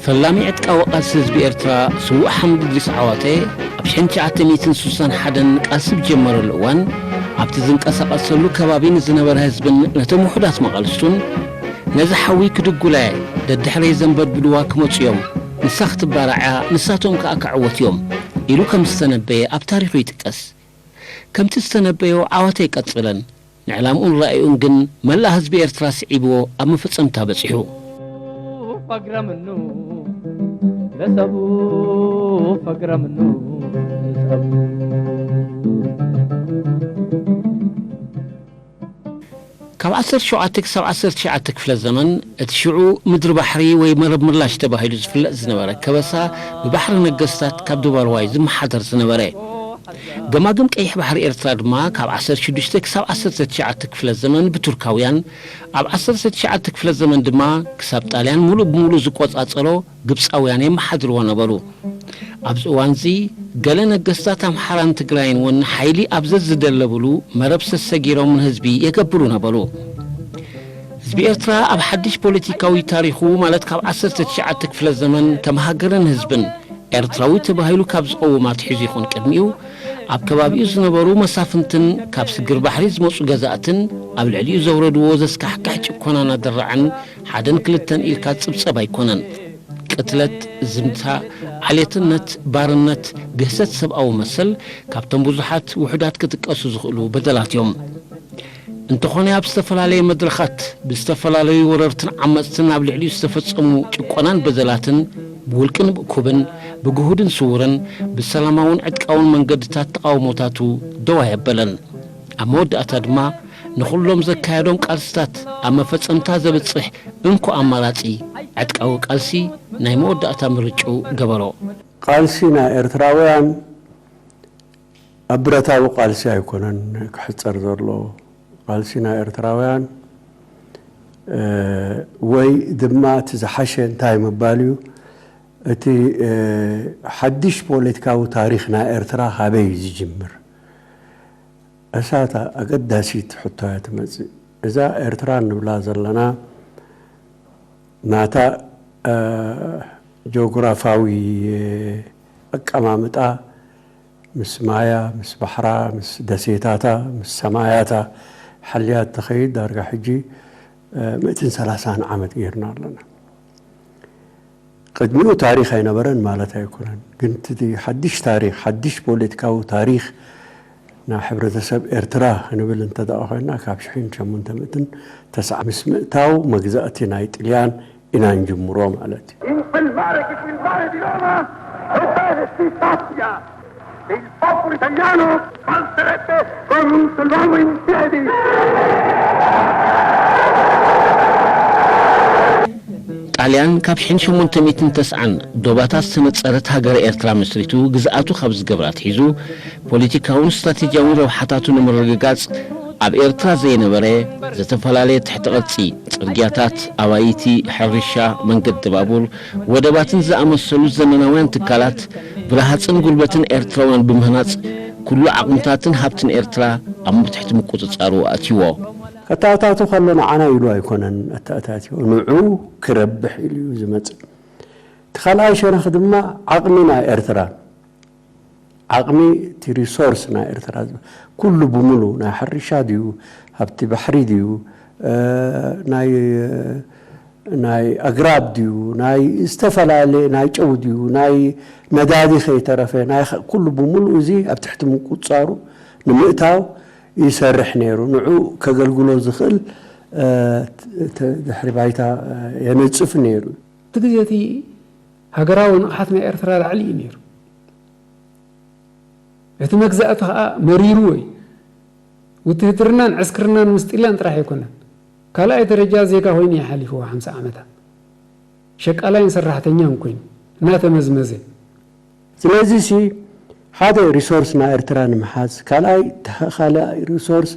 ፈላሚ ዕጥቃዊ ቃልሲ ህዝቢ ኤርትራ ስዉእ ሓምድ እድሪስ ዓዋተ ኣብ ሽሕን ትሽዓተ ሚእትን ስሳን ሓደን ቃልሲ ብጀመረሉ እዋን፣ ኣብቲ ዝንቀሳቐሰሉ ከባቢ ንዝነበረ ህዝብን ነቶም ውሑዳት መቓልስቱን፣ "ነዚ ሓዊ ክድጉለ ደድሕረይ ዘንበድብድዋ ክመጹ እዮም፣ ንሳ ክትባራዕ እያ፣ ንሳቶም ከኣ ክዕወት እዮም" ኢሉ ከም ዝተነበየ ኣብ ታሪኹ ይጥቀስ። ከምቲ ዝተነበዮ ዓወተ ኣይቀጸለን። ንዕላምኡን ራእዩን ግን መላእ ህዝቢ ኤርትራ ስዒብዎ ኣብ መፈጸምታ በጺሑ። ፈግረምኑ ለሰቡ ፈግረምኑ ለሰቡ። ካብ ዓሰርተ ሸውዓተ ክሳብ ዓሰርተ ትሽዓተ ክፍለ ዘመን፣ እቲ ሽዑ ምድሪ ባሕሪ ወይ መረብ ምላሽ ተባሂሉ ዝፍለጥ ዝነበረ ከበሳ፣ ብባሕሪ ነገስታት ካብ ዱባርዋይ ዝመሓደር ዝነበረ። ገማግም ቀይሕ ባሕሪ ኤርትራ ድማ ካብ ዓሰርተ ሽዱሽተ ክሳብ ዓሰርተ ትሽዓተ ክፍለ ዘመን ብቱርካውያን፣ ኣብ ዓሰርተ ትሽዓተ ክፍለ ዘመን ድማ ክሳብ ጣልያን ሙሉእ ብሙሉእ ዝቆጻጸሮ ግብጻውያን የመሓድርዎ ነበሩ። ኣብዚ እዋንዚ ገለ ነገስታት ኣምሓራን ትግራይን እውን ሓይሊ ኣብ ዘዝደለብሉ መረብ ሰሰጊሮም ንህዝቢ የገብሩ ነበሩ። ህዝቢ ኤርትራ ኣብ ሓድሽ ፖለቲካዊ ታሪኹ፣ ማለት ካብ ዓሰርተ ትሽዓተ ክፍለ ዘመን ከም ሃገርን ህዝብን ኤርትራዊ ተባሂሉ ካብ ዝቐውም ኣትሒዙ ይኹን ቅድሚኡ፣ ኣብ ከባቢኡ ዝነበሩ መሳፍንትን ካብ ስግር ባሕሪ ዝመጹ ገዛእትን ኣብ ልዕሊኡ ዘውረድዎ ዘስካሕክሕ ጭቆናን ኣደራዕን ሓደን ክልተን ኢልካ ዝጽብጸብ ኣይኮነን። ቅትለት፣ ዝምታ፣ ዓሌትነት፣ ባርነት፣ ግህሰት ሰብኣዊ መሰል ካብቶም ብዙሓት ውሑዳት ክጥቀሱ ዝኽእሉ በደላት እዮም። እንተኾነ ኣብ ዝተፈላለየ መድረኻት ብዝተፈላለዩ ወረርትን ዓመጽትን ኣብ ልዕሊኡ ዝተፈጸሙ ጭቆናን በደላትን ብውልቅን ብእኩብን፣ ብግሁድን ስውርን፣ ብሰላማውን ዕጥቃውን መንገድታት ተቓውሞታቱ ደው ኣየበለን። ኣብ መወዳእታ ድማ ንኹሎም ዘካየዶም ቃልስታት ኣብ መፈጸምታ ዘብጽሕ እንኮ ኣማራጺ ዕጥቃዊ ቃልሲ ናይ መወዳእታ ምርጭኡ ገበሮ። ቃልሲ ናይ ኤርትራውያን ኣብ ብረታዊ ቃልሲ ኣይኮነን ክሕጸር ዘሎ። ቃልሲ ናይ ኤርትራውያን፣ እ፣ ወይ ድማ እቲ ዝሓሸ እንታይ ምባል እዩ፣ እቲ፣ እ፣ ሓድሽ ፖለቲካዊ ታሪኽ ናይ ኤርትራ ካበይ እዩ ዝጅምር? እሳታ ኣገዳሲት ሕቶ እያ ትመጽእ። እዛ ኤርትራ እንብላ ዘለና ናታ፣ እ፣ ጂኦግራፋዊ ኣቀማምጣ ምስ ማያ፣ ምስ ባሕራ፣ ምስ ደሴታታ፣ ምስ ሰማያታ ሓልያ እትኸይድ ዳርጋ ሕጂ፣ እ፣ ሚእትን ሰላሳን ዓመት ጌርና ኣለና። ቅድሚኡ ታሪኽ ኣይነበረን ማለት ኣይኮነን። ግን እቲ ሓድሽ ታሪኽ፣ ሓድሽ ፖለቲካዊ ታሪኽ ናይ ሕብረተሰብ ኤርትራ ክንብል እንተ ደኣ ኮይንና፣ ካብ ሽሕን ሸሞንተ ሚእትን ተስዓ ምስ ምእታው መግዛእቲ ናይ ጥልያን ኢና ንጅምሮ ማለት እዩ። In quel mare che quel mare di Roma è stata stipata, il popolo italiano salterebbe come un sol uomo in piedi. ጣልያን ካብ ሽሕን ሸሞንተ ሚእትን ተስዓን ዶባታት ዝተነጸረት ሃገረ ኤርትራ መስሪቱ ግዝኣቱ ካብ ዝገብራ ኣትሒዙ፣ ፖለቲካውን ስትራቴጂያውን ረብሓታቱ ንምርግጋጽ ኣብ ኤርትራ ዘይነበረ ዝተፈላለየ ትሕቲ ቅርጺ፣ ጽርግያታት፣ ኣባይቲ፣ ሕርሻ፣ መንገዲ ባቡር፣ ወደባትን ዝኣመሰሉ ዘመናውያን ትካላት ብረሃጽን ጉልበትን ኤርትራውያን ብምህናጽ ኩሉ ዓቕምታትን ሃብትን ኤርትራ ኣብ ትሕቲ ምቁጽጻሩ ኣእትይዎ። ከተኣታቱ ከሎ ንዓና ኢሉ ኣይኮነን ኣተኣታትዮ፣ ንዑ ክረብሕ ኢሉ እዩ ዝመጽእ። እቲ ካልኣይ ሸነኽ ድማ ዓቕሚ ናይ ኤርትራ፣ ዓቕሚ እቲ ሪሶርስ ናይ ኤርትራ፣ ኩሉ ብምሉ ናይ ሕርሻ ድዩ፣ ሃብቲ ባሕሪ ድዩ፣ እ፣ ናይ፣ ናይ ኣግራብ ድዩ፣ ናይ ዝተፈላለየ ናይ ጨው ድዩ፣ ናይ ነዳዲ ከይተረፈ፣ ናይ ኸ-፣ ኩሉ ብምሉ እዚ ኣብ ትሕቲ ምቁጽጻሩ ንምእታው ይሰርሕ ነይሩ። ንዑ ከገልግሎ ዝኽእል፣ እ፣ ተ-፣ ድሕሪ ባይታ፣ እ፣ የነጽፍ ነይሩ። እቲ ግዜ እቲ ሃገራዊ ንቕሓት ናይ ኤርትራ ላዕሊ እዩ ነይሩ። እቲ መግዛእቲ ኸኣ መሪርዎ እዩ። ውትህድርናን ዕስክርናን ምስ ጥልያን ጥራሕ ኣይኮነን። ካልኣይ ደረጃ ዜጋ ኮይኑ እዩ ሓሊፍዎ ሓምሳ ዓመታት። ሸቃላይን ሰራሕተኛን ኮይኑ እናተመዝመዘ። ስለዚሲ ሓደ ሪሶርስ ናይ ኤርትራ ንምሓዝ፣ ካልኣይ ተ-፣ ካልኣይ ሪሶርስ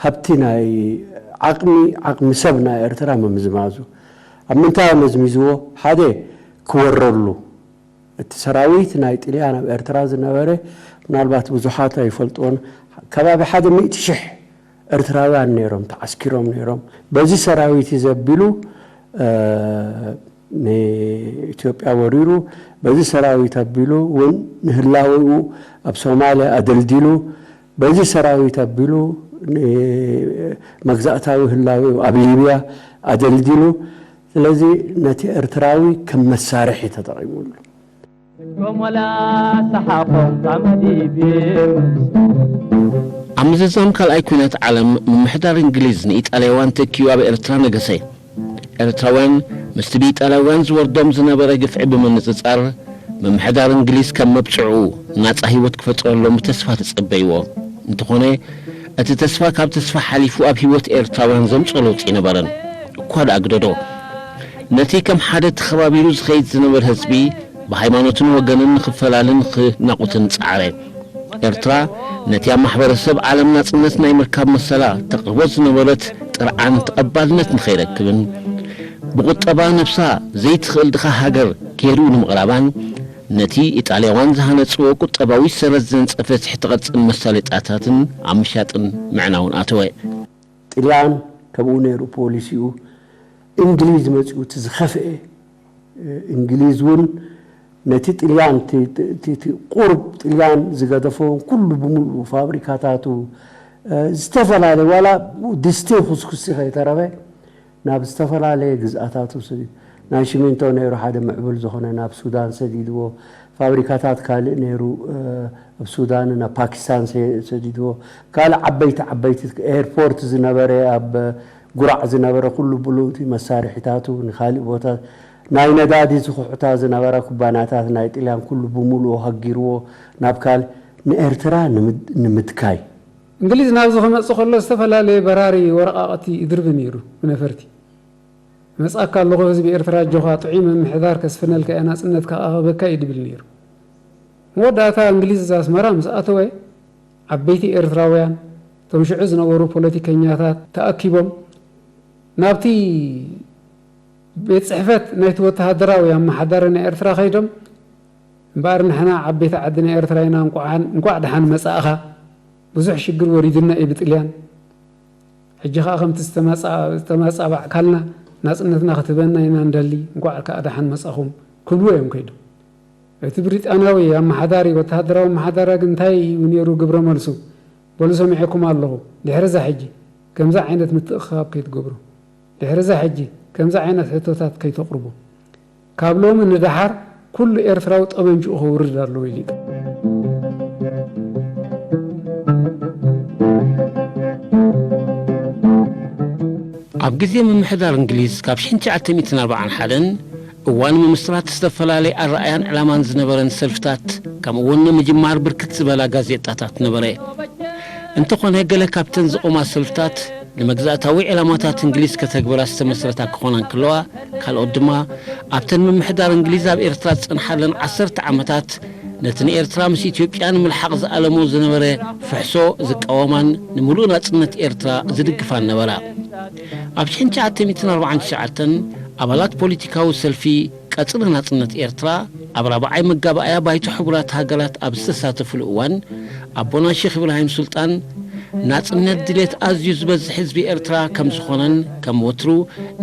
ሃብቲ ናይ ዓቕሚ፣ ዓቕሚ ሰብ ናይ ኤርትራ ምምዝማዙ። ኣብ ምንታይ መዝሚዝዎ? ሓደ ክወረሉ። እቲ ሰራዊት ናይ ጥልያን ኣብ ኤርትራ ዝነበረ፣ ምናልባት ብዙሓት ኣይፈልጥዎን፣ ከባቢ ሓደ ሚእቲ ሽሕ ኤርትራውያን ነይሮም፣ ተዓስኪሮም ነይሮም። በዚ ሰራዊት እዩ ዘቢሉ፣ እ፣ ንኢትዮጵያ ወሪሩ፣ በዚ ሰራዊት ኣቢሉ እውን ንህላዌኡ ኣብ ሶማልያ ኣደልዲሉ፣ በዚ ሰራዊት ኣቢሉ ንመግዛእታዊ ህላዌኡ ኣብ ሊብያ ኣደልዲሉ። ስለዚ ነቲ ኤርትራዊ ከም መሳርሒ ተጠቒሙሉ። ኣብ ምዝዛም ካልኣይ ኲናት ዓለም፣ ምምሕዳር እንግሊዝ ንኢጣልያውያን ተኪኡ ኣብ ኤርትራ ነገሰ። ኤርትራውያን ምስቲ ብኢጣልያውያን ዝወርዶም ዝነበረ ግፍዒ ብምንጽጻር፣ ምምሕዳር እንግሊዝ ከም መብጽዕኡ ናጻ ህይወት ክፈጥረሎም ብተስፋ ተጸበይዎ። እንተኾነ፣ እቲ ተስፋ ካብ ተስፋ ሓሊፉ ኣብ ህይወት ኤርትራውያን ዘምጽኦ ለውጢ ኣይነበረን። እኳ ደኣ ግደዶ። ነቲ ከም ሓደ ተኸባቢሩ ዝኸይድ ዝነበረ ህዝቢ ብሃይማኖትን ወገንን ንኽፈላለን ንኽናቑትን ጸዓረ። ኤርትራ ነቲ ኣብ ማሕበረሰብ ዓለም ናጽነት ናይ ምርካብ መሰላ ተቕርቦ ዝነበረት ጥርዓን ተቐባልነት ንኸይረክብን ብቑጠባ ነብሳ ዘይትኽእል ድኻ ሃገር ገይሩ ንምቕራባን ነቲ ኢጣልያውያን ዝሃነጽዎ ቁጠባዊ ሰረት ዘንጸፈ ትሕተ ቅርጽን መሳለጥያታትን ኣብ ምሻጥን ምዕናውን ኣተወ። ጥልያን ከምኡ ነይሩ ፖሊሲኡ። እንግሊዝ መጺኡ እቲ ዝኸፍኤ፣ እንግሊዝ እውን ነቲ ጥልያን፣ እቲ፣ እቲ፣ እቲ ቁሩብ ጥልያን ዝገደፎ ኩሉ ብምሉኡ ፋብሪካታቱ፣ ዝተፈላለየ ዋላ ድስቲ ኩስኩሲ ከይተረፈ ናብ ዝተፈላለየ ግዝኣታቱ ሰዲዱ። ናይ ሽሚንቶ ነይሩ ሓደ ምዕቡል ዝኾነ ናብ ሱዳን ሰዲድዎ። ፋብሪካታት ካልእ ነይሩ፣ እ፣ ኣብ ሱዳንን ኣብ ፓኪስታን ሰ-፣ ሰዲድዎ። ካልእ ዓበይቲ ዓበይቲ ኤርፖርት ዝነበረ ኣብ ጉራዕ ዝነበረ ኩሉ ብሉእቲ መሳርሒታቱ ንኻልእ ቦታ ናይ ነዳዲ ዝኹሕታ ዝነበራ ኩባንያታት ናይ ጥልያን ኩሉ ብምሉኡ ሃጊርዎ ናብ ካልእ ንኤርትራ ንምድ-፣ ንምትካይ። እንግሊዝ ናብዚ ክመጽእ ከሎ ዝተፈላለየ በራሪ ወረቓቕቲ ይድርቢ ነይሩ ብነፈርቲ። እመጽኣካ ኣለኹ ህዝቢ ኤርትራ ኣጆኻ ጥዑይ ምምሕዳር ከስፍነልካ እየ ናጽነትካ ክኣኸበካ እዩ ድብል ነይሩ። መወዳእታ እንግሊዝ ኣስመራ ምስ ኣተወ ዓበይቲ ኤርትራውያን እቶም ሽዑ ዝነበሩ ፖለቲከኛታት ተኣኪቦም ናብቲ ቤት ጽሕፈት ናይቲ ወተሃደራዊ ኣመሓዳሪ ናይ ኤርትራ ከይዶም እምበኣር ንሕና ዓበይቲ ዓዲ ናይ ኤርትራ ኢና እንቋዕ ደሓን መጻእኻ ብዙሕ ሽግር ወሪዱና እዩ ብጥልያን ሕጂ ኸኣ ከምቲ ዝተማጻባዕካልና ናጽነትና ክትህበና ኢና እንደሊ እንቋዕ ከኣ ደሓን መጻኹም ክብልዎ እዮም ከይዶም። እቲ ብሪጣንያዊ ኣመሓዳሪ ወተሃደራዊ ኣመሓዳሪ ግን እንታይ እዩ ነይሩ ግብረ መልሱ? በሉ ሰሚዐኩም ኣለኹ። ድሕሪ እዛ ሕጂ ከምዚ ዓይነት ምትእኽኻብ ከይትገብሩ። ድሕሪ እዛ ሕጂ ከምዚ ዓይነት ሕቶታት ከይተቕርቡ። ካብ ሎሚ ንደሓር ኩሉ ኤርትራዊ ጠበንጅኡ ከውርድ ኣለዎ ኢሉ። ኣብ ግዜ ምምሕዳር እንግሊዝ ካብ ሽሕን ትሽዓተ ሚእትን ኣርባዓን ሓደን እዋን ምምስራት ዝተፈላለየ ኣረኣያን ዕላማን ዝነበረን ሰልፍታት ከምኡ እውን ንምጅማር ብርክት ዝበላ ጋዜጣታት ነበረ። እንተኾነ ገለ ካብተን ዝቖማ ሰልፍታት ንመግዛእታዊ ዕላማታት እንግሊዝ ከተግብራ ዝተመስረታ ክኾና እንከለዋ ካልኦት ድማ ኣብተን ምምሕዳር እንግሊዝ ኣብ ኤርትራ ዝጸንሓለን ዓሰርተ ዓመታት ነቲ ንኤርትራ ምስ ኢትዮጵያ ንምልሓቕ ዝኣለሞ ዝነበረ ፍሕሶ ዝቃወማን ንምሉእ ናጽነት ኤርትራ ዝድግፋን ነበራ። ኣብ ሽሕን ትሽዓተ ሚእትን ኣርባዓን ትሽዓተን ኣባላት ፖለቲካዊ ሰልፊ ቀጽሪ ናጽነት ኤርትራ ኣብ ራብዓይ መጋባእያ ባይቶ ሕቡራት ሃገራት ኣብ ዝተሳተፍሉ እዋን ኣቦና ሼኽ ኢብራሂም ሱልጣን ናጽነት ድሌት ኣዝዩ ዝበዝሕ ህዝቢ ኤርትራ ከም ዝኾነን ከም ወትሩ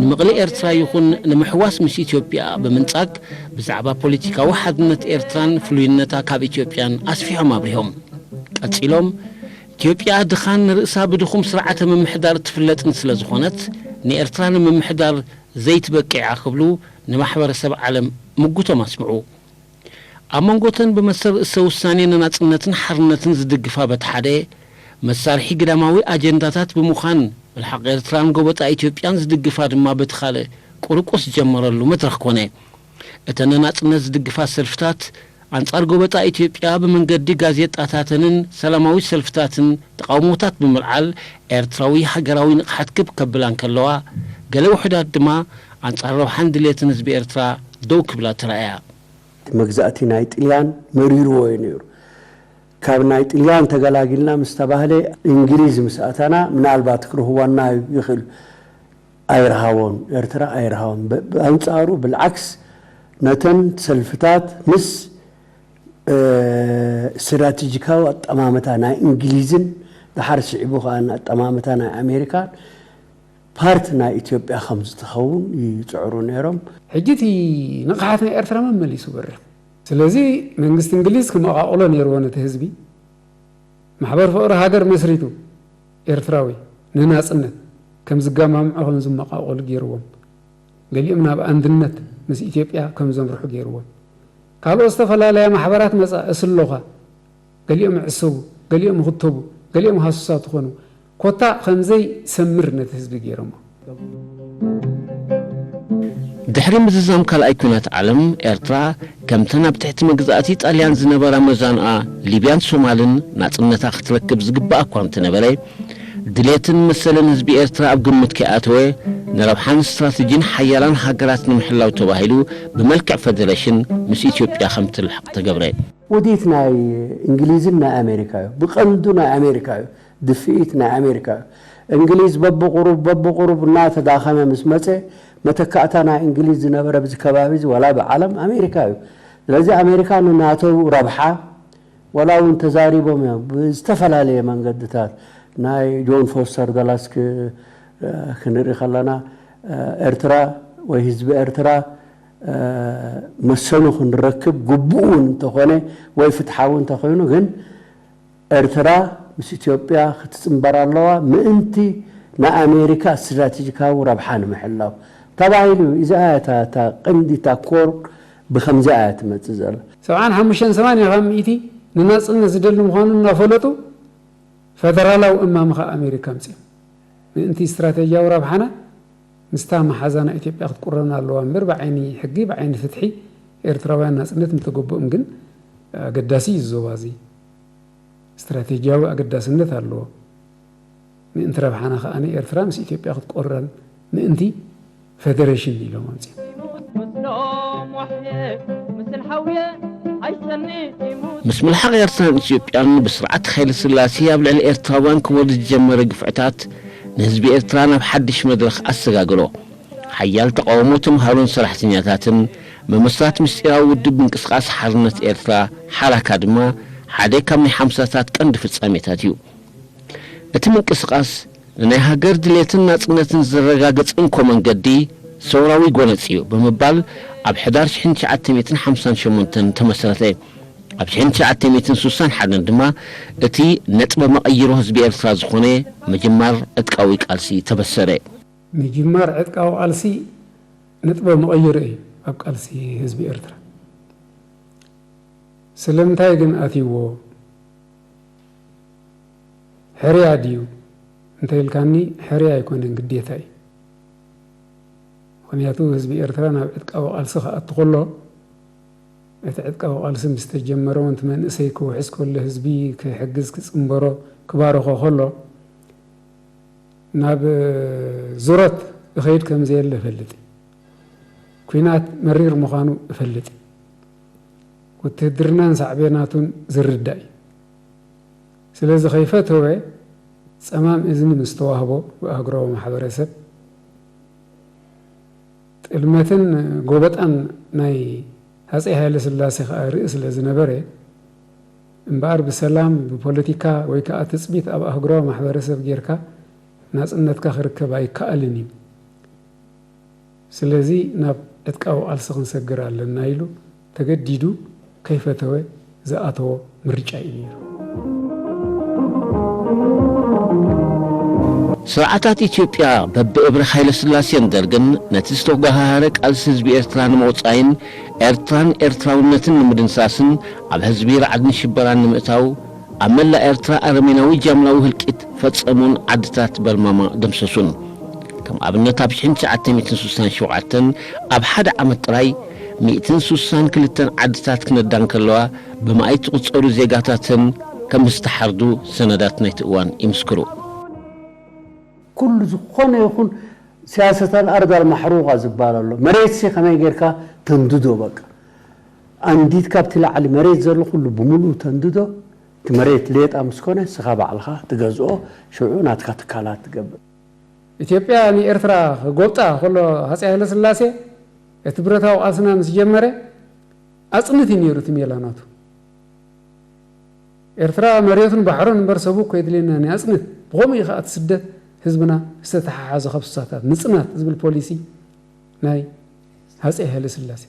ንመቕሊ ኤርትራ ይኹን ንምሕዋስ ምስ ኢትዮጵያ ብምንጻግ ብዛዕባ ፖለቲካዊ ሓድነት ኤርትራን ፍሉይነታ ካብ ኢትዮጵያን ኣስፊሖም ኣብሪሆም። ቀጺሎም ኢትዮጵያ ድኻን ንርእሳ ብድኹም ስርዓተ ምምሕዳር እትፍለጥን ስለ ዝኾነት ንኤርትራ ንምምሕዳር ዘይትበቅዕ እያ ክብሉ ንማሕበረሰብ ዓለም ምጉቶም ኣስምዑ። ኣብ መንጎተን ብመሰል ርእሰ ውሳኔ ንናጽነትን ሓርነትን ዝድግፋ በቲ ሓደ፣ መሳርሒ ግዳማዊ ኣጀንዳታት ብምዃን ምልሓቕ ኤርትራን ጎበጣ ኢትዮጵያን ዝድግፋ ድማ በቲ ካልእ ቁርቁስ ዝጀመረሉ መድረኽ ኮነ። እተን ንናጽነት ዝድግፋ ሰልፍታት ኣንጻር ጎበጣ ኢትዮጵያ ብመንገዲ ጋዜጣታተንን ሰላማዊ ሰልፍታትን ተቓውሞታት ብምልዓል ኤርትራዊ ሃገራዊ ንቕሓት ክብ ከብላ እንከለዋ፣ ገለ ውሑዳት ድማ ኣንጻር ረብሓን ድሌትን ህዝቢ ኤርትራ ደው ክብላ ተራእያ። እቲ መግዛእቲ ናይ ጥልያን መሪርዎ እዩ ነይሩ። ካብ ናይ ጥልያን ተገላጊልና ምስ ተባህለ እንግሊዝ ምስ ኣተና ምናልባት ክርህወና ይኽእል ኣይረሃቦን፣ ኤርትራ ኣይረሃቦን። ብ-፣ ብኣንጻሩ ብልዓክስ ነተን ሰልፍታት ምስ እ፣ ስትራቴጂካዊ ኣጠማምታ ናይ እንግሊዝን ድሓር ስዒቡ ከኣ ኣጠማምታ ናይ ኣሜሪካን ፓርት ናይ ኢትዮጵያ ከም ዝትኸውን ይጽዕሩ ነይሮም። ሕጂ እቲ ንቕሓት ናይ ኤርትራ መመሊሱ በሪኹ። ስለዚ መንግስቲ እንግሊዝ ክመቓቕሎ ነይርዎ ነቲ ህዝቢ። ማሕበር ፍቕሪ ሃገር መስሪቱ ኤርትራዊ ንናጽነት ከም ዝገማምዑ ከም ዝመቓቐሉ ገይርዎም። ገሊኦም ናብ ኣንድነት ምስ ኢትዮጵያ ከም ዘምርሑ ገይርዎም። ካልኦት ዝተፈላለያ ማሕበራት መጻ እስሎኻ፣ ገሊኦም ዕሰቡ፣ ገሊኦም ክተቡ፣ ገሊኦም ሃሱሳት ትኾኑ። ኮታ ከም ዘይሰምር ነቲ ህዝቢ ገይሮሞ። ድሕሪ ምዝዛም ካልኣይ ኲናት ዓለም፣ ኤርትራ ከምተን ኣብ ትሕቲ መግዛእቲ ጣልያን ዝነበራ መዛኑኣ ሊብያን ሶማልን ናጽነታ ክትረክብ ዝግባኣ እኳ እንተነበረ፣ ድሌትን መሰልን ህዝቢ ኤርትራ ኣብ ግምት ከይኣተወ፣ ንረብሓን ስትራተጂን ሓያላን ሃገራት ንምሕላው ተባሂሉ ብመልክዕ ፈደረሽን ምስ ኢትዮጵያ ከም ትልሓቕ ተገብረ። ውዲት ናይ እንግሊዝን ናይ ኣሜሪካ እዩ፣ ብቐንዱ ናይ ኣሜሪካ እዩ፣ ድፍኢት ናይ ኣሜሪካ እዩ። እንግሊዝ በብቑሩብ በብቑሩብ እናተዳኸመ ምስ መፀ፣ መተካእታ ናይ እንግሊዝ ዝነበረ ኣብዚ ከባቢ እዚ ዋላ ብዓለም ኣሜሪካ እዩ። ስለዚ ኣሜሪካ ንናተው ረብሓ ዋላ እውን ተዛሪቦም እዮም ብዝተፈላለየ መንገድታት። ናይ ጆን ፎስተር ደላስ ክንርኢ ከለና፣ ኤርትራ ወይ ህዝቢ ኤርትራ መሰሉ ክንረክብ ግቡእ እውን እንተኾነ ወይ ፍትሓዊ እንተኾይኑ፣ ግን ኤርትራ ምስ ኢትዮጵያ ክትጽንበር ኣለዋ ምእንቲ ንኣሜሪካ ስትራቴጂካዊ ረብሓ ንምሕላው ተባሂሉ እዩ። እዚኣ እያ እታ ቀንዲ እታ ኮር ብኸምዚኣ እያ ትመጽእ ዘላ። ሰብዓን ሓሙሽተን ሰማንያ ካብ ሚእቲ ንናጽነት ዝደሊ ምዃኑ እናፈለጡ ፈደራላዊ እማመ ከኣ ኣሜሪካ ኣምጺኦም ምእንቲ ስትራተጂያዊ ረብሓና ምስታ መሓዛና ኢትዮጵያ ክትቁረን ኣለዋ እምበር ብዓይኒ ሕጊ ብዓይኒ ፍትሒ ኤርትራውያን ናጽነት ምተገበኦም ግን ኣገዳሲ እዩ ዞባ እዚ ስትራቴጂያዊ ኣገዳስነት ኣለዎ ምእንቲ ረብሓና ከኣ ኤርትራ ምስ ኢትዮጵያ ክትቆረን ምእንቲ ፈደረሽን ኢሎም ኣምጺኦም። ምስ ምልሓቕ ኤርትራን ኢትዮጵያን ብስርዓት ሃይለ ስላሴ ኣብ ልዕሊ ኤርትራውያን ክወርድ ዝጀመረ ግፍዕታት ንህዝቢ ኤርትራ ናብ ሓድሽ መድረኽ ኣሰጋግሮ። ሓያል ተቓውሞ ተምሃሮን ሰራሕተኛታትን፣ ምምስራት ምስጢራዊ ውድብ ምንቅስቓስ ሓርነት ኤርትራ ሓራካ ድማ ሓደ ካብ ናይ ሓምሳታት ቀንዲ ፍጻሜታት እዩ። እቲ ምንቅስቓስ ንናይ ሃገር ድሌትን ናጽነትን ዘረጋግጽ እንኮ መንገዲ ሰውራዊ ጎነጽ እዩ ብምባል ኣብ ሕዳር ሽሕን ትሽዓተ ሚእትን ሓምሳን ሸሞንተን ተመስረተ። ኣብ ሽሕን ትሽዓተ ሚእትን ሱሳን ሓደን ድማ እቲ ነጥበ መቐይሮ ህዝቢ ኤርትራ ዝኾነ ምጅማር ዕጥቃዊ ቃልሲ ተበሰረ። ምጅማር ዕጥቃዊ ቃልሲ ነጥበ መቐይሮ እዩ ኣብ ቃልሲ ህዝቢ ኤርትራ። ስለምንታይ ግን ኣትይዎ? ሕርያ ድዩ እንተ ኢልካኒ፣ ሕርያ ኣይኮነን፣ ግዴታ እዩ። ምኽንያቱ ህዝቢ ኤርትራ ናብ ዕጥቃዊ ቃልሲ ክኣቱ ከሎ፣ እቲ ዕጥቃዊ ቃልሲ ምስ ተጀመረ እውን እቲ መንእሰይ ክውሕዝ ከሎ፣ ህዝቢ ክሕግዝ፣ ክጽንበሮ፣ ክባርኾ ከሎ፣ ናብ ዙረት እኸይድ ከም ዘየለ እፈልጥ እየ። ኲናት መሪር ምዃኑ እፈልጥ እየ። ውትህድርናን ሳዕቤናቱን ዝርዳእ እዩ። ስለዚ ከይፈተወ ጸማም እዝኒ ምስ ተዋህቦ ብኣህጉራዊ ማሕበረሰብ ጥልመትን ጎበጣን ናይ ሃጸይ ሃይለስላሴ ከኣ ርኢ ስለ ዝነበረ እምበኣር ብሰላም ብፖለቲካ ወይ ከኣ ትጽቢት ኣብ ኣህጉራዊ ማሕበረሰብ ጌርካ ናጽነትካ ክርከብ ኣይከኣልን እዩ። ስለዚ ናብ ዕጥቃዊ ቃልሲ ክንሰግር ኣለና ኢሉ ተገዲዱ ከይፈተወ ዝኣተዎ ምርጫ እዩ ነይሩ። ስርዓታት ኢትዮጵያ በብእብረ ሃይለስላሴን ደርግን ነቲ ዝተጓሃሃረ ቃልሲ ህዝቢ ኤርትራ ንምቑጻይን ኤርትራን ኤርትራውነትን ንምድምሳስን ኣብ ህዝቢ ራዕድን ሽበራን ንምእታው ኣብ መላእ ኤርትራ ኣረሜናዊ ጃምላዊ ህልቂት ፈጸሙን ዓድታት በርማማ ደምሰሱን። ከም ኣብነት ኣብ ሽሕን ትሽዓተ ሚእትን ሱሳን ሸውዓተን ኣብ ሓደ ዓመት ጥራይ ሚእትን ሱሳን ክልተን ዓድታት ክነዳ እንከለዋ ብመኣይት ዝቑጸሩ ዜጋታተን ከም ዝተሓርዱ ሰነዳት ናይቲ እዋን ይምስክሩ። ኩሉ ዝኾነ ይኹን ሲያሰት ኣልኣርድ ኣልማሕሩቃ ዝበሃል ኣሎ። መሬትሲ ከመይ ጌርካ ተንድዶ በቃ። ኣንዲድካ ኣብቲ ላዕሊ መሬት ዘሎ ኩሉ ብምሉኡ ተንድዶ። እቲ መሬት ሌጣ ምስ ኮነ ንስኻ ባዕልኻ ትገዝኦ ሽዑ ናትካ ትካላት ትገብር። ኢትዮጵያ ንኤርትራ ክጎብጣ ከሎ ሃፀይ ሃይለስላሴ እቲ ብረታዊ ቃልስና ምስ ጀመረ ኣፅንት እዩ ነይሩ እቲ ሜላ ናቱ። ኤርትራ መሬቱን ባሕሩን እምበር ሰቡ እኮ የድልየናን እዩ፣ ኣጽንት። ብኸምኡ እዩ ከኣ እቲ ስደት ህዝብና ዝተተሓሓዘ ካብ ሱሳታት። ምጽናት ዝብል ፖሊሲ ናይ ሃጸይ ሃይለስላሴ።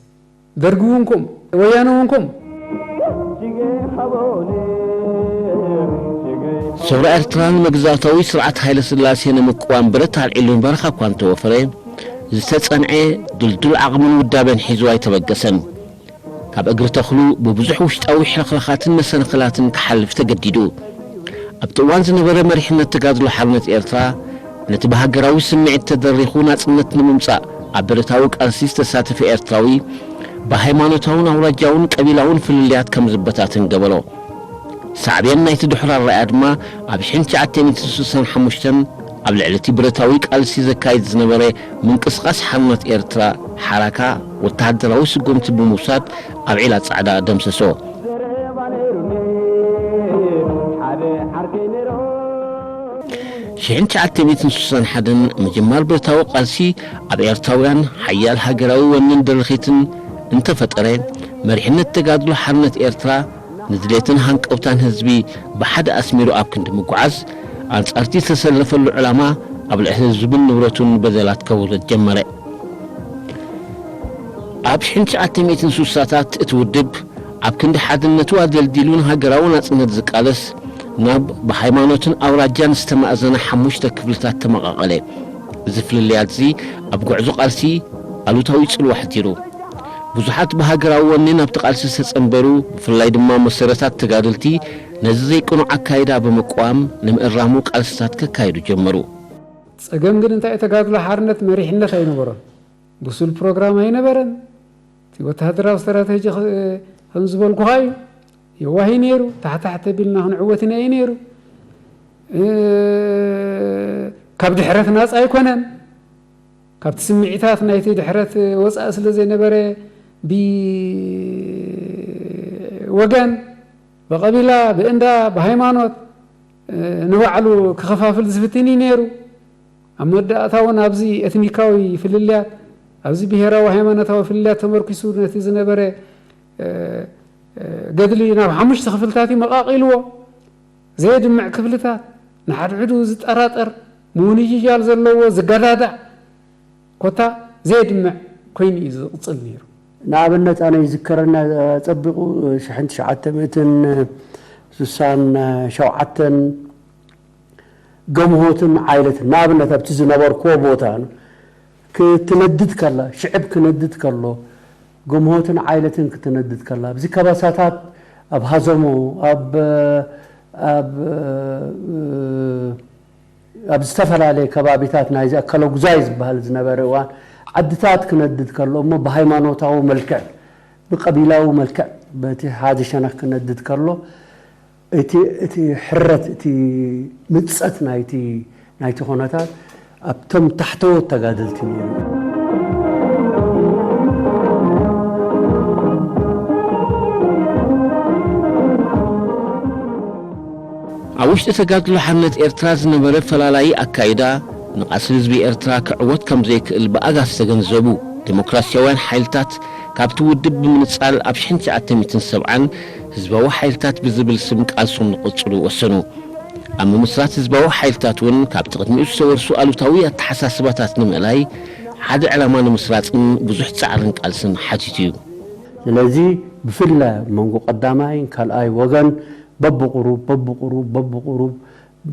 ደርጊ እውን ከምኡ፣ ወያነ እውን ከምኡ። ሰውራ ኤርትራ ንመግዛእታዊ ስርዓት ሃይለ ስላሴ ንምቅዋም ብረት ኣልዒሉ ንበረኻ እኳ እንተወፈረ፣ ዝተጸንዐ ድልዱል ዓቕምን ውዳበን ሒዙ ኣይተበገሰን። ካብ እግሪ ተኽሉ ብብዙሕ ውሽጣዊ ሕልኽላኻትን መሰናኽላትን ክሓልፍ ተገዲዱ። ኣብቲ እዋን ዝነበረ መሪሕነት ተጋድሎ ሓርነት ኤርትራ፣ ነቲ ብሃገራዊ ስምዒት ተደሪኹ ናጽነት ንምምጻእ ኣብ ብረታዊ ቃልሲ ዝተሳተፈ ኤርትራዊ፣ ብሃይማኖታውን ኣውራጃውን ቀቢላውን ፍልልያት ከም ዝበታተን ገበሮ። ሳዕቤን ናይቲ ድሑር ኣረኣእያ ድማ ኣብ ሽሕን ትሽዓተ ሚእትን ስሳን ሓሙሽተን ኣብ ልዕሊ እቲ ብረታዊ ቃልሲ ዘካይድ ዝነበረ ምንቅስቓስ ሓርነት ኤርትራ፣ ሓራካ፣ ወተሃደራዊ ስጉምቲ ብምውሳድ ኣብ ዒላ ጻዕዳ ደምሰሶ። ሽሕን ትሽዓተ ሚእትን ስሳን ሓደን ምጅማር ብረታዊ ቃልሲ ኣብ ኤርትራውያን ሓያል ሃገራዊ ወንን ድርኺትን እንተፈጠረ፣ መሪሕነት ተጋድሎ ሓርነት ኤርትራ ንድሌትን ሃንቀውታን ህዝቢ ብሓደ ኣስሚሩ ኣብ ክንዲ ምጉዓዝ፣ ኣንጻርቲ ዝተሰለፈሉ ዕላማ ኣብ ልዕሊ ህዝብን ንብረቱን በደላት ከውርድ ጀመረ። ኣብ ሽሕን ትሽዓተ ሚእትን ስሳታት እቲ ውድብ ኣብ ክንዲ ሓድነቱ ኣደልዲሉ ንሃገራዊ ናጽነት ዝቃለስ፣ ናብ ብሃይማኖትን ኣውራጃን ዝተማእዘና ሓሙሽተ ክፍልታት ተመቓቐለ። እዚ ፍልልያት እዚ ኣብ ጉዕዞ ቃልሲ ኣሉታዊ ጽልዋ ኣሕዲሩ። ብዙሓት ብሃገራዊ ወኒ ናብቲ ቃልሲ ዝተጸንበሩ፣ ብፍላይ ድማ መሰረታት ተጋደልቲ፣ ነዚ ዘይቅኑዕ ኣካይዳ ብምቅዋም ንምእራሙ ቃልስታት ከካይዱ ጀመሩ። ጸገም ግን እንታይ እዩ? ተጋድሎ ሓርነት መሪሕነት ኣይነበሮን። ብሱል ፕሮግራም ኣይነበረን። እቲ ወተሃደራዊ ስትራተጂ ኸ-፣ ከም ዝበልኩኻ እዩ። የዋህ እዩ ነይሩ። ታሕታሕ ተቢልና ክንዕወት ኢና እዩ ነይሩ። እ፣ ካብ ድሕረት ናጻ ኣይኮነን። ካብቲ ስምዒታት ናይቲ ድሕረት ወጻኢ ስለ ዘይነበረ፣ ብወገን፣ ብቐቢላ፣ ብእንዳ፣ ብሃይማኖት፣ እ፣ ንባዕሉ ክኸፋፍል ዝፍትን እዩ ነይሩ። ኣብ መወዳእታ እውን ኣብዚ ኤትኒካዊ ፍልልያት፣ ኣብዚ ብሄራዊ ሃይማኖታዊ ፍልልያት ተመርኪሱ ነቲ ዝነበረ፣ እ፣ እ፣ ገድሊ ናብ ሓሙሽተ ክፍልታት እዩ መቓቒልዎ። ዘየድምዕ ክፍልታት፣ ንሓድሕዱ ዝጠራጠር፣ ምውንጅጃል ዘለዎ፣ ዝገዳዳዕ፣ ኮታ ዘየድምዕ ኮይኑ እዩ ዝቕጽል ነይሩ። ንኣብነት ኣነ ይዝከረና ጸቢቑ ሽሕን ትሽዓተ ሚእትን ስሳን ሸውዓተን ገምሆትን ዓይለትን ንኣብነት ኣብቲ ዝነበርክዎ ቦታ ክትነድድ ከላ፣ ሽዕብ ክነድድ ከሎ፣ ገምሆትን ዓይለትን ክትነድድ ከላ፣ ኣብዚ ከባሳታት ኣብ ሃዘሞ፣ ኣብ፣ ኣብ፣ ኣብ ዝተፈላለየ ከባቢታት ናይዚ ኣከለጉዛይ ዝበሃል ዝነበረ እዋን ዓድታት ክነድድ ከሎ እሞ ብሃይማኖታዊ መልክዕ፣ ብቀቢላዊ መልክዕ፣ በቲ ሓደ ሸነኽ ክነድድ ከሎ፣ እቲ፣ እቲ ሕረት፣ እቲ ምጸት ናይቲ፣ ናይቲ ኩነታት ኣብቶም ታሕተዎት ተጋደልቲ ነይሩ። ኣብ ውሽጢ ተጋድሎ ሓርነት ኤርትራ ዝነበረ ፈላላዪ ኣካይዳ፣ ንቃልሲ ህዝቢ ኤርትራ ክዕወት ከም ዘይክእል ብኣጋ ዝተገንዘቡ ዴሞክራስያውያን ሓይልታት፣ ካብቲ ውድብ ብምንጻል ኣብ ሽሕን ትሽዓተ ሚእትን ሰብዓን ህዝባዊ ሓይልታት ብዝብል ስም ቃልሶም ንክቕጽሉ ወሰኑ። ኣብ ምምስራት ህዝባዊ ሓይልታት እውን ካብቲ ቅድሚኡ ዝተወርሱ ኣሉታዊ ኣተሓሳስባታት ንምእላይ ሓደ ዕላማ ንምስራጽን ብዙሕ ጻዕርን ቃልስን ሓቲቱ እዩ። ስለዚ ብፍላይ ኣብ መንጎ ቀዳማይን ካልኣይ ወገን በብቑሩብ በብቑሩብ በብቑሩብ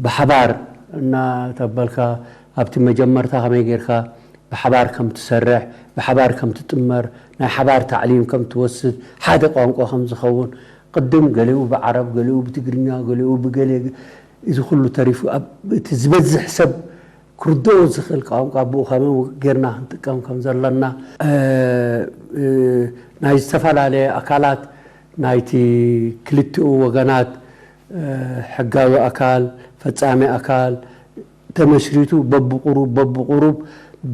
ብሓባር እናተበልካ ኣብቲ መጀመርታ ከመይ ጌርካ ብሓባር ከም ትሰርሕ፣ ብሓባር ከም ትጥመር፣ ናይ ሓባር ታዕሊም ከም ትወስድ፣ ሓደ ቋንቋ ከም ዝኸውን፣ ቅድም ገሊኡ ብዓረብ፣ ገሊኡ ብትግርኛ፣ ገሊኡ ብገሌ፣ እዚ ኩሉ ተሪፉ ኣብ እቲ ዝበዝሕ ሰብ ክርድኦ ዝኽእል ቋንቋ ብኡ ከመይ ጌርና ክንጥቀም ከም ዘለና፣ እ፣ እ፣ ናይ ዝተፈላለየ ኣካላት ናይቲ ክልቲኡ ወገናት፣ እ፣ ሕጋዊ ኣካል፣ ፈጻሚ ኣካል፣ ተመስሪቱ በብቁሩብ በብቁሩብ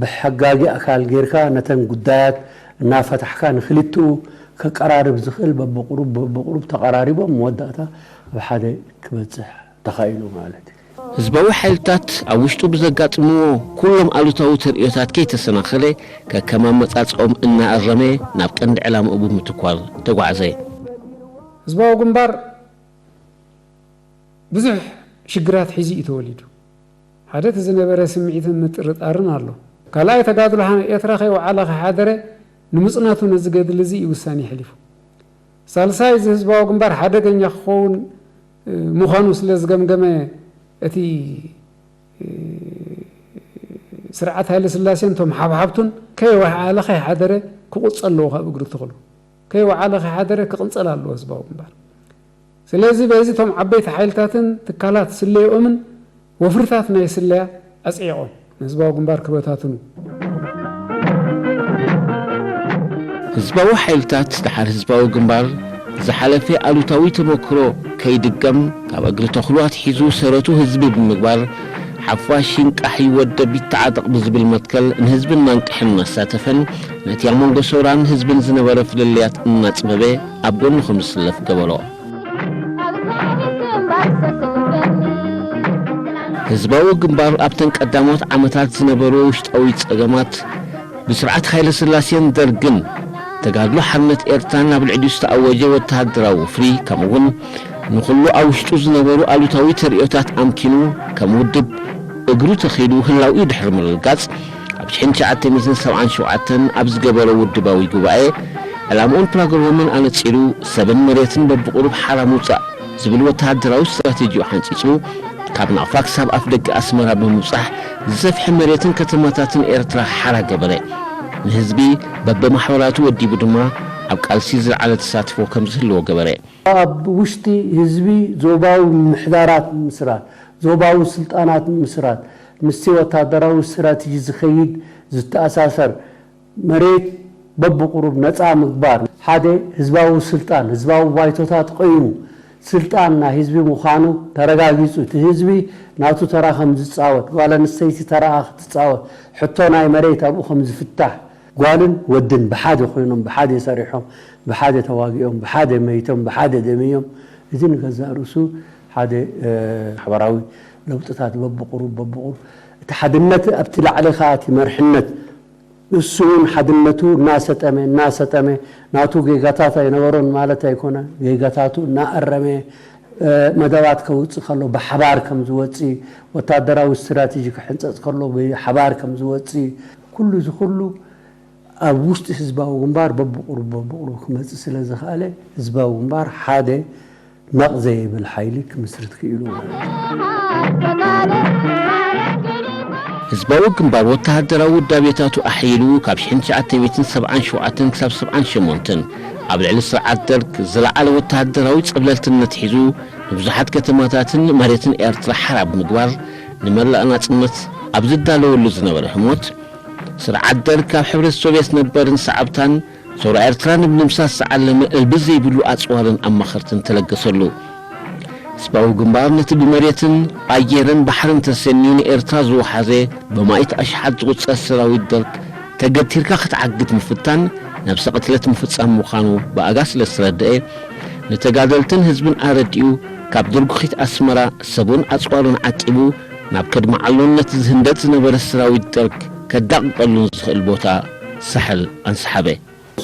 ብሓጋጊ ኣካል ጌርካ ነተን ጉዳያት እናፈታሕካ ንክልትኡ ከቀራርብ ዝኽእል በብቁሩብ በብቁሩብ ተቐራሪቦም መወዳእታ ኣብ ሓደ ክበጽሕ ተኻኢሉ ማለት እዩ። ህዝባዊ ሓይልታት ኣብ ውሽጡ ብዘጋጥምዎ ኩሎም ኣሉታዊ ተርእዮታት ከይተሰናኸለ ከከም ኣመጻጽኦም እናኣረመ ናብ ቀንዲ ዕላምኡ ብምትኳር ተጓዕዘ። ህዝባዊ ግንባር ብዙሕ ሽግራት ሒዙ እዩ ተወሊዱ። ሓደ እቲ ዝነበረ ስምዒትን ምጥርጣርን ኣሎ። ካልኣይ ተጋድሎ ሓ-፣ ኤርትራ ከይወዓለ ከይሓደረ ንምጽናቱ ነዚ ገድሊ እዚ እዩ ውሳኔ ኣሕሊፉ። ሳልሳይ እዚ ህዝባዊ ግንባር ሓደገኛ ክኸውን፣ እ፣ ምዃኑ ስለ ዝገምገመ እቲ፣ እ፣ ስርዓት ሃይለ ስላሴን እቶም ሓብሓብቱን ከይወዓለ ከይሓደረ ክቑጸል ኣለዎ ካብ እግሪ ተኽሉ። ከይወዓለ ከይሓደረ ክቕንጸል ኣለዎ ህዝባዊ ግንባር። ስለዚ በዚ እቶም ዓበይቲ ሓይልታትን ትካላት ስለይኦምን ወፍርታት ናይ ስለያ ኣጽዒቖም ንህዝባዊ ግንባር ክበታትኑ። ህዝባዊ ሓይልታት ድሓር ህዝባዊ ግንባር ዝሓለፈ ኣሉታዊ ተመክሮ ከይድገም ካብ እግሪ ተኽሉ ኣትሒዙ ሰረቱ ህዝቢ ብምግባር ሓፋሽ ይንቃሕ ይወደብ ይተዓጠቕ ብዝብል መትከል ንህዝቢ እናንቅሐን እናሳተፈን ነቲ ኣብ መንጎ ሰውራን ህዝብን ዝነበረ ፍልልያት እናጽበበ ኣብ ጎኑ ከም ዝስለፍ ገበሮ። ህዝባዊ ግንባር ኣብተን ቀዳሞት ዓመታት ዝነበሩ ውሽጣዊ ጸገማት ብስርዓት ሃይለ ስላሴን ደርግን ተጋድሎ ሓርነት ኤርትራ ናብ ልዕሊኡ ዝተኣወጀ ወተሃደራዊ ወፍሪ ከምኡውን ንኹሉ ኣብ ውሽጡ ዝነበሩ ኣሉታዊ ተርእዮታት ኣምኪኑ ከም ውድብ እግሩ ተኺሉ ህላውኡ ድሕሪ ምርግጋጽ ኣብ ሽሕን ትሽዓተ ሚእትን ሰብዓን ሸውዓተን ኣብ ዝገበሮ ውድባዊ ጉባኤ ዕላምኡን ፕሮግራሙን ኣነጺሩ ሰብን መሬትን በብቑሩብ ሓራ ምውጻእ ዝብል ወተሃደራዊ ስትራቴጂኡ ሓንጺጹ ካብ ናቕፋ ክሳብ ኣፍደገ ኣስመራ ብምብጻሕ ዝሰፍሐ መሬትን ከተማታትን ኤርትራ ሓራ ገበረ። ንህዝቢ በብማሕበራቱ ወዲቡ ድማ ኣብ ቃልሲ ዝለዓለ ተሳትፎ ከም ዝህልዎ ገበረ። ኣብ ውሽጢ ህዝቢ ዞባዊ ምምሕዳራት ምምስራት፣ ዞባዊ ስልጣናት ምምስራት፣ ምስቲ ወታደራዊ ስትራቴጂ ዝኸይድ ዝተኣሳሰር መሬት በብቑሩብ ነፃ ምግባር፣ ሓደ ህዝባዊ ስልጣን፣ ህዝባዊ ባይቶታት ቐይሙ ስልጣን ናይ ህዝቢ ምዃኑ ተረጋጊፁ፣ እቲ ህዝቢ ናቱ ተራ ከም ዝፃወት፣ ጓል ኣንስተይቲ ተራኣ ክትፃወት፣ ሕቶ ናይ መሬት ኣብኡ ከም ዝፍታሕ፣ ጓልን ወድን ብሓደ ኮይኖም ብሓደ ሰሪሖም ብሓደ ተዋጊኦም ብሓደ መይቶም ብሓደ ደምዮም፣ እዚ ንገዛእ ርእሱ ሓደ ሓበራዊ ለውጥታት በብቑሩብ በብቑሩብ እቲ ሓድነት ኣብቲ ላዕሊ ከኣ እቲ መርሕነት እሱ እውን ሓድነቱ እናሰጠመ እናሰጠመ ናቱ ጌጋታት ኣይነበሮን ማለት ኣይኮነ፣ ጌጋታቱ እናኣረመ መደባት ከውፅእ ከሎ ብሓባር ከም ዝወፅእ፣ ወታደራዊ ስትራቴጂ ክሕንፀፅ ከሎ ብሓባር ከም ዝወፅእ፣ ኩሉ እዚ ኩሉ ኣብ ውሽጢ ህዝባዊ ግንባር በብቑሩብ በብቑሩብ ክመፅእ ስለ ዝኸኣለ ህዝባዊ ግንባር ሓደ ነቕ ዘይብል ሓይሊ ክምስርት ክኢሉ። ህዝባዊ ግንባር ወተሃደራዊ ውዳቤታቱ ኣሕይሉ ካብ ሽሕን ትሽዓተ ሚእትን ሰብዓን ሸውዓተን ክሳብ ሰብዓን ሸሞንተን ኣብ ልዕሊ ስርዓት ደርግ ዝለዓለ ወተሃደራዊ ጸብለልትነት ሒዙ ንብዙሓት ከተማታትን መሬትን ኤርትራ ሓራ ብምግባር ንመላእ ናጽነት ኣብ ዝዳለወሉ ዝነበረ ህሞት ስርዓት ደርግ ካብ ሕብረት ሶቭየት ነበርን ሰዓብታን ሶራ ኤርትራ ንምድምሳስ ዝዓለመ እልቢ ዘይብሉ ኣጽዋርን ኣማኸርትን ተለገሰሉ። ህዝባዊ ግንባር ነቲ ብመሬትን ኣየርን ባሕርን ተሰንዩ ንኤርትራ ዝወሓዘ ብማኢት ኣሽሓት ዝቑጸር ሰራዊት ደርግ ተገቲርካ ክትዓግት ምፍታን ነብሰ ቅትለት ምፍጻም ምዃኑ ብኣጋ ስለ ዝተረድአ ንተጋደልትን ህዝብን ኣረዲኡ ካብ ድርጉኺት ኣስመራ ሰቡን ኣጽዋሩን ዓቂቡ ናብ ከድሚ ዓሎን ነቲ ዝህንደድ ዝነበረ ሰራዊት ደርግ ከዳቕቀሉ ንዝኽእል ቦታ ሳሕል ኣንሰሓበ።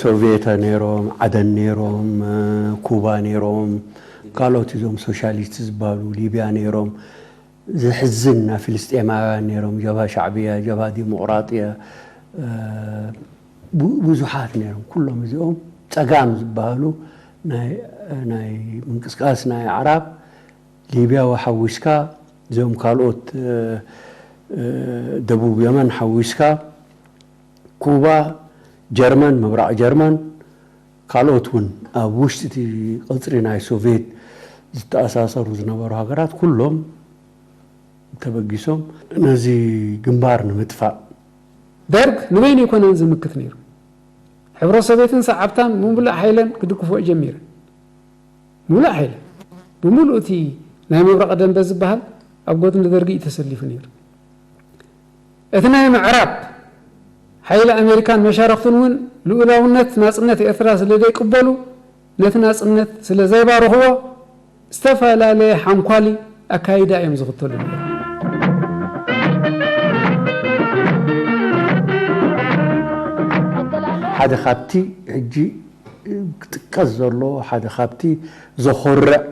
ሶቬተ ነይሮም፣ ዓደን ነይሮም፣ ኩባ ነይሮም፣ ካልኦት እዞም ሶሻሊስት ዝበሃሉ ሊብያ ነይሮም። ዘሕዝን ናይ ፍልስጤማውያን ነይሮም፣ ጀብሃ ሻዕብያ፣ ጀብሃ ዲሞቅራጥያ፣ ብዙሓት ነይሮም። ኩሎም እዚኦም ፀጋም ዝበሃሉ ናይ ምንቅስቃስ ናይ ኣዕራብ ሊብያ ሓዊስካ እዞም ካልኦት ደቡብ የመን ሓዊስካ ኩባ፣ ጀርመን፣ ምብራቕ ጀርመን፣ ካልኦት እውን ኣብ ውሽጢ እቲ ቅፅሪ ናይ ሶቪየት ዝተኣሳሰሩ ዝነበሩ ሃገራት ኩሎም ተበጊሶም ነዚ ግንባር ንምጥፋእ። ደርግ ንበይኑ ኣይኮነን ዝምክት ነይሩ። ሕብረ ሶቪየትን ሰዓብታን ብምሉእ ሓይለን ክድግፍኦ ጀሚረን። ሙሉእ ሓይሊ ብምሉእ እቲ ናይ ምብራቕ ደንበ ዝበሃል ኣብ ጎድኒ ደርጊ እዩ ተሰሊፉ ነይሩ። እቲ ናይ ምዕራብ ሓይሊ ኣሜሪካን መሻርኽቱን እውን ልኡላውነት ናጽነት ኤርትራ ስለ ዘይቅበሉ ነቲ ናጽነት ስለ ዘይባርኽዎ ዝተፈላለየ ሓንኳሊ ኣካይዳ እዮም ዝኽተሉ ነይሮም። ሓደ ካብቲ ሕጂ ክጥቀስ ዘሎ ሓደ ካብቲ ዘኾርዕ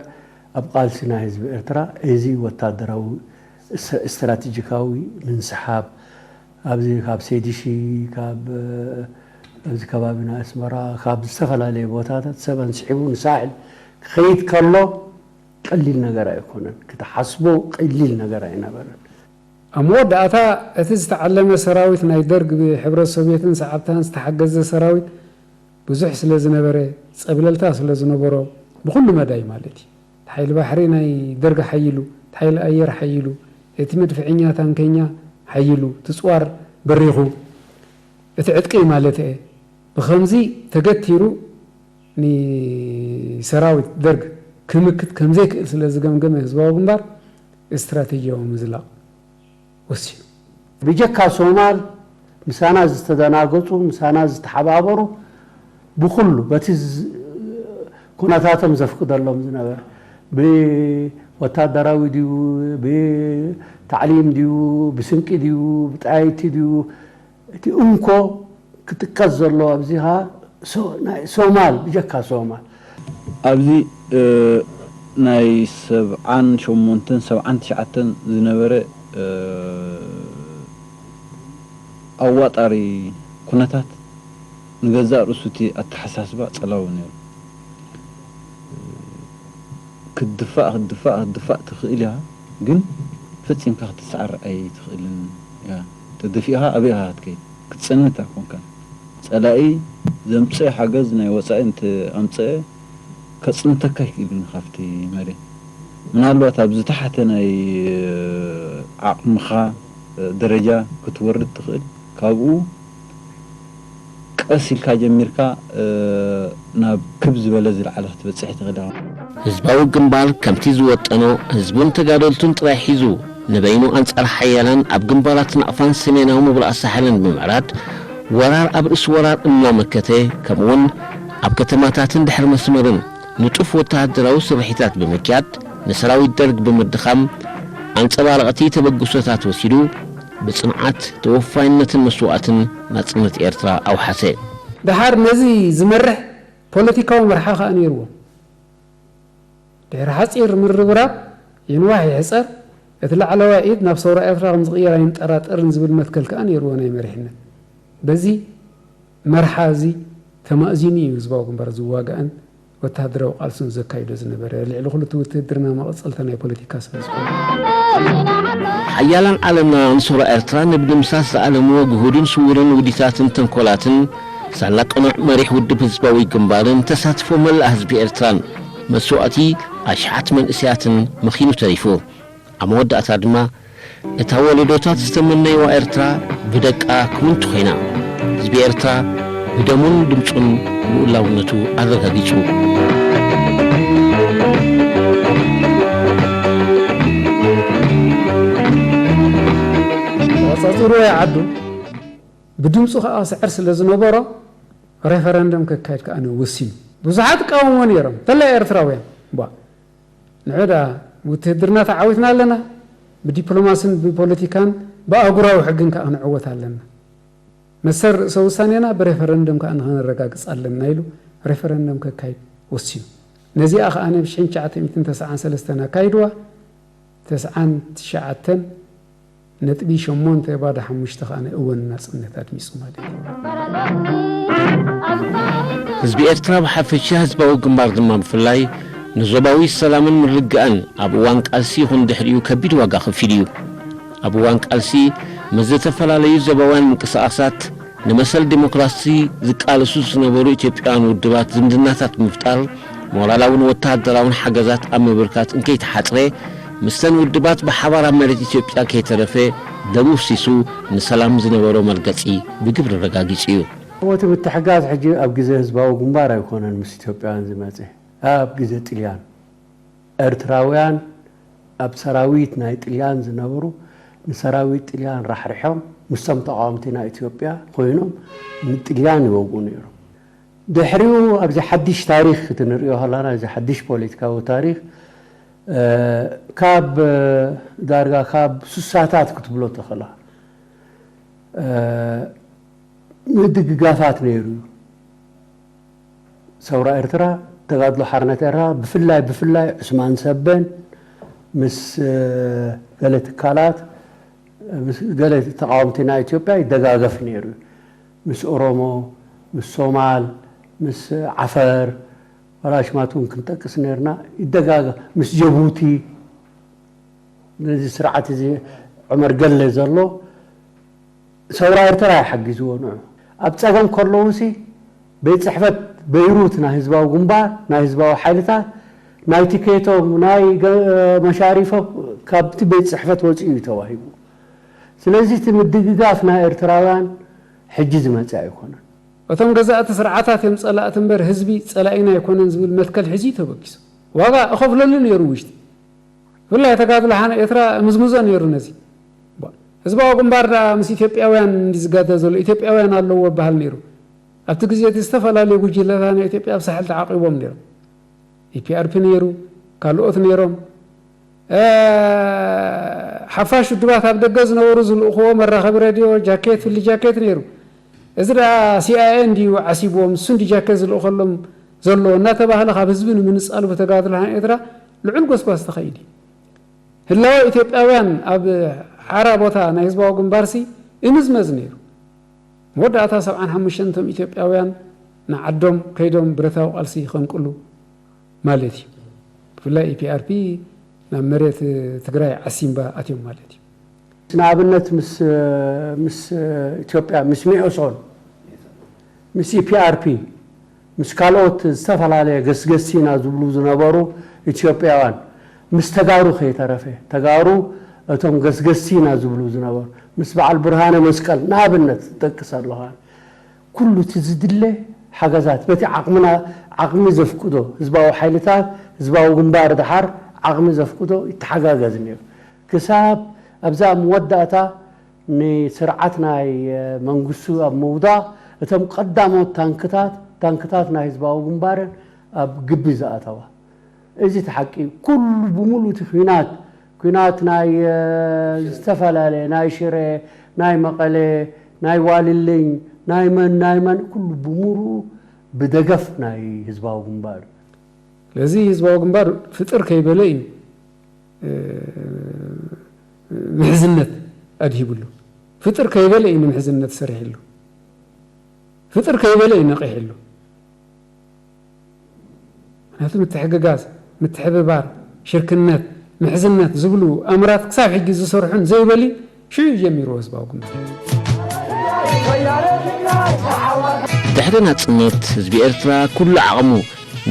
ኣብ ቃልሲ ናይ ህዝቢ ኤርትራ እዚ ወታደራዊ ስ-፣ ስትራቴጂካዊ ምንስሓብ ኣብዚ ካብ ሴዲሺ፣ ካብ ኣብዚ ከባቢ ናይ ኣስመራ፣ ካብ ዝተፈላለየ ቦታታት ሰብ ኣንስሒቡ ንሳሕል ክኸይድ ከሎ ቀሊል ነገር ኣይኮነን። ክትሓስቦ ቀሊል ነገር ኣይነበረን። ኣብ መወዳእታ እቲ ዝተዓለመ ሰራዊት ናይ ደርግ ብሕብረት ሶቭየትን ሰዓብታን ዝተሓገዘ ሰራዊት ብዙሕ ስለ ዝነበረ፣ ጸብለልታ ስለ ዝነበሮ፣ ብኹሉ መዳይ ማለት እዩ። እቲ ሓይሊ ባሕሪ ናይ ደርግ ሓይሉ፣ እቲ ሓይሊ ኣየር ሓይሉ፣ እቲ መድፍዕኛ ታንከኛ ሓይሉ፣ እቲ ጽዋር በሪኹ፣ እቲ ዕጥቂ ማለት እየ። ብኸምዚ ተገቲሩ ንሰራዊት ደርግ ክምክት ከም ዘይክእል ስለ ዝገምገመ ህዝባዊ ግንባር፣ ስትራቴጂያዊ ምዝላቕ ወሲኑ። ብጀካ ሶማል፣ ምሳና ዝተደናገጹ፣ ምሳና ዝተሓባበሩ፣ ብኹሉ በቲ ዝ-፣ ኩነታቶም ዘፍቅደሎም ዝነበረ፣ ብወታደራዊ ድዩ፣ ብታዕሊም ድዩ፣ ብስንቂ ድዩ፣ ብጣይቲ ድዩ፣ እቲ እንኮ ክጥቀስ ዘለዎ ኣብዚ ኸኣ ሶ-፣ ናይ ሶማል፣ ብጀካ ሶማል። ኣብዚ፣ እ፣ ናይ ሰብዓን ሸሞንተን ሰብዓን ትሽዓተን ዝነበረ፣ እ፣ ኣዋጣሪ ኩነታት ንገዛእ ርእሱ እቲ ኣተሓሳስባ ጸላዊ ነይሩ። ክትድፋእ፣ ክትድፋእ፣ ክትድፋእ ትኽእል ኢኻ፣ ግን ፈጺምካ ክትስዓር ኣይትኽእልን እያ። ተደፊእኻ ኣበይ ኢኻ ክትከይድ? ክትጸንት ኣይኮንካን። ጸላኢ ዘምጽኦ ሓገዝ ናይ ወጻኢ እንተ ኣምጽአ፣ ከጽንተካ ኣይክእልን ካብቲ መሬት። ምናልባት ኣብ ዝተሓተ ናይ ዓቕምኻ ደረጃ ክትወርድ ትኽእል። ካብኡ ቀስ ኢልካ ጀሚርካ፣ እ፣ ናብ ክብ ዝበለ ዝለዓለ ክትበጽሕ ትኽእል ኢኻ። ህዝባዊ ግንባር ከምቲ ዝወጠኖ ህዝቡን ተጋደልቱን ጥራይ ሒዙ፣ ንበይኑ ኣንጻር ሓያላን ኣብ ግንባራት ናቕፋን ሰሜናዊ ምብራቕ ሳሕልን ብምዕራድ፣ ወራር ኣብ ርእሲ ወራር እናመከተ፣ ከምኡውን ኣብ ከተማታትን ድሕሪ መስመርን ንጡፍ ወተሃደራዊ ስርሒታት ብምክያድ፣ ንሰራዊት ደርግ ብምድኻም፣ ኣንጸባረቕቲ ተበግሶታት ወሲዱ፣ ብጽንዓት፣ ተወፋይነትን መስዋእትን ናጽነት ኤርትራ ኣውሓሰ። ደሓር ነዚ ዝመርሕ ፖለቲካዊ መርሓ ከኣ ነይርዎ። ድሕሪ ሓጺር ምርብራብ፣ ይንዋሕ ይሕጸር፣ እቲ ላዕለዋይ ኢድ ናብ ሰውራ ኤርትራ ከም ዝቕየር ኣይንጠራጠርን ዝብል መትከል ከኣ ነይርዎ ናይ መሪሕነት። በዚ መርሓ እዚ ተማእዚኑ እዩ ህዝባዊ ግንባር ዝዋጋእን ወተሃደራዊ ቃልሱን ዘካይዶ ዝነበረ። ልዕሊ ኩሉ እቲ ውትህድርና መቐጸልታ ናይ ፖለቲካ ስለ ዝኾነ። ሓያላን ዓለምና ንሰውራ ኤርትራ ንምድምሳስ ዝኣለምዎ ግሁድን ስዉርን ውዲታትን ተንኮላትን፣ ሳላ ቅኑዕ መሪሕ ውድብ ህዝባዊ ግንባርን ተሳትፎ መላእ ህዝቢ ኤርትራን መስዋእቲ ኣሽሓት መንእሰያትን መኺኑ ተሪፉ። ኣብ መወዳእታ ድማ፣ እታ ወለዶታት ዝተመነይዋ ኤርትራ ብደቃ ክውንቲ ኮይና። ህዝቢ ኤርትራ ብደሙን ድምጹን ልኡላውነቱ ኣረጋጊጹ። ተቖጻጺርዎ ዓዱ ብድምጹ ከኣ ስዕር ስለ ዝነበሮ፣ ሬፈረንደም ከካይድ ከኣ ወሲኑ። ብዙሓት ይቃወምዎ ነይሮም፣ እንተላይ ኤርትራውያን። ቧ፣ ንዑ ደኣ፣ ብውትህድርና ተዓዊትና ኣለና፣ ብዲፕሎማስን ብፖለቲካን ብኣህጉራዊ ሕግን ከኣ ክንዕወት ኣለና። መሰል ርእሰ ውሳኔና ብሬፈረንደም ከኣ ንኸነረጋግጽ ኣለና ኢሉ ሬፈረንደም ከካይድ ወሲኑ። ነዚኣ ከኣ ብ ሽሕን ትሽዓተ ሚእትን ተስዓን ሰለስተን ኣካይድዋ። ተስዓን ትሽዓተን ነጥቢ ሸሞንተ ባዶ ሓሙሽተ ከኣ እወ ንናጽነት ኣድሚጹ ማለት እዩ። ህዝቢ ኤርትራ ብሓፈሻ፣ ህዝባዊ ግንባር ድማ ብፍላይ፣ ንዞባዊ ሰላምን ምርግጋእን ኣብ እዋን ቃልሲ ይኹን ድሕሪኡ ከቢድ ዋጋ ከፊሉ እዩ። ኣብ እዋን ቃልሲ፣ ምስ ዝተፈላለዩ ዞባውያን ምንቅስቓሳት ንመሰል ዲሞክራሲ ዝቃለሱ ዝነበሩ ኢትዮጵያውያን ውድባት ዝምድናታት ብምፍጣር፣ ሞራላውን ወተሃደራውን ሓገዛት ኣብ ምብርካት እንከይተሓጽረ፣ ምስተን ውድባት ብሓባር ኣብ መሬት ኢትዮጵያ ከይተረፈ ደም ኣፍሲሱ፣ ንሰላም ዝነበሮ መርገጺ ብግብሪ ኣረጋጊጹ እዩ። እቲ ምትሕጋዝ ሕጂ ኣብ ግዜ ህዝባዊ ግንባር ኣይኮነን ምስ ኢትዮጵያውያን ዝመጸ፣ ኣብ ግዜ ጥልያን። ኤርትራውያን ኣብ ሰራዊት ናይ ጥልያን ዝነበሩ፣ ንሰራዊት ጥልያን ራሕሪሖም፣ ምስቶም ተቓወምቲ ናይ ኢትዮጵያ ኮይኖም ንጥልያን ይወግኡ ነይሮም። ድሕሪኡ ኣብዚ ሓድሽ ታሪኽ ክትንሪኦ ከለና፣ እዚ ሓድሽ ፖለቲካዊ ታሪኽ፣ እ፣ ካብ፣ እ፣ ዳርጋ ካብ ስሳታት ክትብሎ ትኽእላ፣ እ፣ ምድግጋፋት ነይሩ እዩ። ሰውራ ኤርትራ ተጋድሎ ሓርነት ኤርትራ ብፍላይ ብፍላይ ዑስማን ሰበን ምስ ገለ ትካላት፣ ምስ ገለ ተቓወምቲ ናይ ኢትዮጵያ ይደጋገፍ ነይሩ እዩ። ምስ ኦሮሞ፣ ምስ ሶማል፣ ምስ ዓፈር፣ ዋላ ሽማት እውን ክንጠቅስ ነርና፣ ይደጋገፍ። ምስ ጀቡቲ፣ ነዚ ስርዓት እዚ ዑመር ገለ ዘሎ ሰውራ ኤርትራ ይሓግዝዎ ንዑ። ኣብ ጸገም ከለውሲ ቤት ጽሕፈት በይሩት ናይ ህዝባዊ ግንባር፣ ናይ ህዝባዊ ሓይልታት፣ ናይ ቲኬቶም፣ ናይ ገ-፣ መሻሪፎም ካብቲ ቤት ጽሕፈት ወጺኡ እዩ ተዋሂቡ። ስለዚ እቲ ምድግጋፍ ናይ ኤርትራውያን ሕጂ ዝመጽእ ኣይኮነን። እቶም ገዛእቲ ስርዓታት እዮም ጸላእቲ እምበር ህዝቢ ጸላኢና ኣይኮነን ዝብል መትከል ሕዚ እዩ ተበጊሱ። ዋጋ እኸፍለሉ ነይሩ ውሽጢ። ብፍላይ ተጋድሎ ሓነ ኤርትራ ምዝምዞ ነይሩ ነዚ። ባ-፣ ህዝባዊ ግንባር ደኣ ምስ ኢትዮጵያውያን እንዲ ዝጋደ ዘሎ ኢትዮጵያውያን ኣለዎ ይበሃል ነይሩ። ኣብቲ ግዜ እቲ ዝተፈላለዩ ጉጅለታት ናይ ኢትዮጵያ ኣብ ሳሕል ተዓቂቦም ነይሮም። ኢፒኣርፒ ነይሩ፣ ካልኦት ነይሮም። እ፣ ሓፋሽ ውድባት ኣብ ደገ ዝነበሩ ዝልእኽዎ መራኸቢ ሬድዮ፣ ጃኬት፣ ፍሊ ጃኬት ነይሩ። እዚ ደኣ ሲኣይኤ እንድዩ ዓሲብዎም፣ እሱ እንዲ ጃኬት ዝልእኸሎም ዘሎ እናተባህለ ካብ ህዝቢ ንምንጻል ብተጋድሎ ሓነ ኤርትራ ልዑል ጎስጓስ ተኸይዱ። ህላወ ኢትዮጵያውያን ኣብ ሓራ ቦታ ናይ ህዝባዊ ግንባርሲ እምዝመዝ ነይሩ። መወዳእታ ሰብዓን ሓሙሽተን እቶም ኢትዮጵያውያን ንዓዶም ከይዶም ብረታዊ ቃልሲ ይኸንቅሉ ማለት እዩ። ብፍላይ ኢፒኣርፒ ናብ መሬት ትግራይ ዓሲምባ ኣትዮም ማለት እዩ። ንኣብነት ምስ፣ ምስ ኢትዮጵያ፣ ምስ ሚኦሶን፣ ምስ ኢፒኣርፒ፣ ምስ ካልኦት ዝተፈላለየ ገስገሲና ዝብሉ ዝነበሩ ኢትዮጵያውያን፣ ምስ ተጋሩ ከይተረፈ፣ ተጋሩ እቶም ገስገሲና ዝብሉ ዝነበሩ፣ ምስ በዓል ብርሃነ መስቀል ንኣብነት ዝጠቅስ ኣለኻ። ኩሉ እቲ ዝድለ ሓገዛት በቲ ዓቕምና፣ ዓቕሚ ዘፍቅዶ ህዝባዊ ሓይልታት፣ ህዝባዊ ግንባር ደሓር ዓቕሚ ዘፍቅዶ ይተሓጋገዝ ነይሩ። ክሳብ ኣብዛ መወዳእታ ንስርዓት ናይ መንግስቱ ኣብ ምውዳቕ እቶም ቀዳሞት ታንክታት፣ ታንክታት ናይ ህዝባዊ ግንባርን ኣብ ግቢ ዝኣተዋ። እዚ እቲ ሓቂ እዩ። ኩሉ ብምሉእ እቲ ኲናት፣ ኲናት ናይ፣ እ፣ ዝተፈላለየ፣ ናይ ሽረ፣ ናይ መቐለ፣ ናይ ዋልልኝ፣ ናይ መን፣ ናይ መን፣ ኩሉ ብምሉኡ ብደገፍ ናይ ህዝባዊ ግንባር እዩ። ስለዚ ህዝባዊ ግንባር ፍጥር ከይበለ እዩ፣ እ፣ ምሕዝነት ኣድሂብሉ። ፍጥር ከይበለ እዩ ንምሕዝነት ሰሪሕሉ። ፍጥር ከይበለ እዩ ነቒሕሉ። ምክንያቱ ምትሕግጋዝ፣ ምትሕብባር፣ ሽርክነት፣ ምሕዝነት ዝብሉ ኣምራት ክሳብ ሕጂ ዝሰርሑን ዘይበሊ ሽዑ እዩ ጀሚሩ ህዝባዊ ግንባር። ድሕሪ ናጽነት ህዝቢ ኤርትራ ኩሉ ዓቕሙ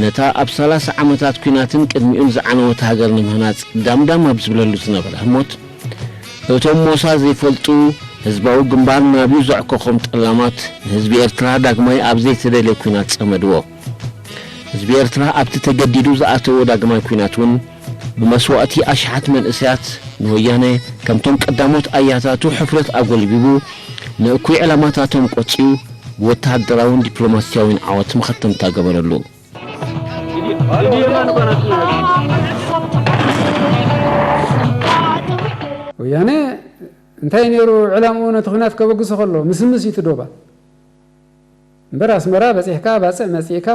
ነታ ኣብ ሰላሳ ዓመታት ኲናትን ቅድሚኡን ዝዓነወት ሃገር ንምህናጽ ዳምዳም ኣብ ዝብለሉ ዝነበረ ህሞት፣ እቶም ሞሳ ዘይፈልጡ ህዝባዊ ግንባር ናብዩ ዘዕኮኾም ጠላማት ንህዝቢ ኤርትራ ዳግማይ ኣብ ዘይተደልየ ኲናት ጸመድዎ። ህዝቢ ኤርትራ ኣብቲ ተገዲዱ ዝኣተዎ ዳግማይ ኲናት እውን ብመስዋእቲ ኣሽሓት መንእሰያት ንወያነ ከምቶም ቀዳሞት ኣያታቱ ሕፍረት ኣጎልቢቡ ንእኩይ ዕላማታቶም ቆጺዩ ብወተሃደራውን ዲፕሎማስያዊን ዓወት መኸተምታ ገበረሉ። ወያነ እንታይ ነይሩ ዕላምኡ ነቲ ኹናት ከበግሶ ከሎ ምስምስ እዩ እቲ ዶባት እምበር ኣስመራ በጺሕካ ባጽዕ መጺእካ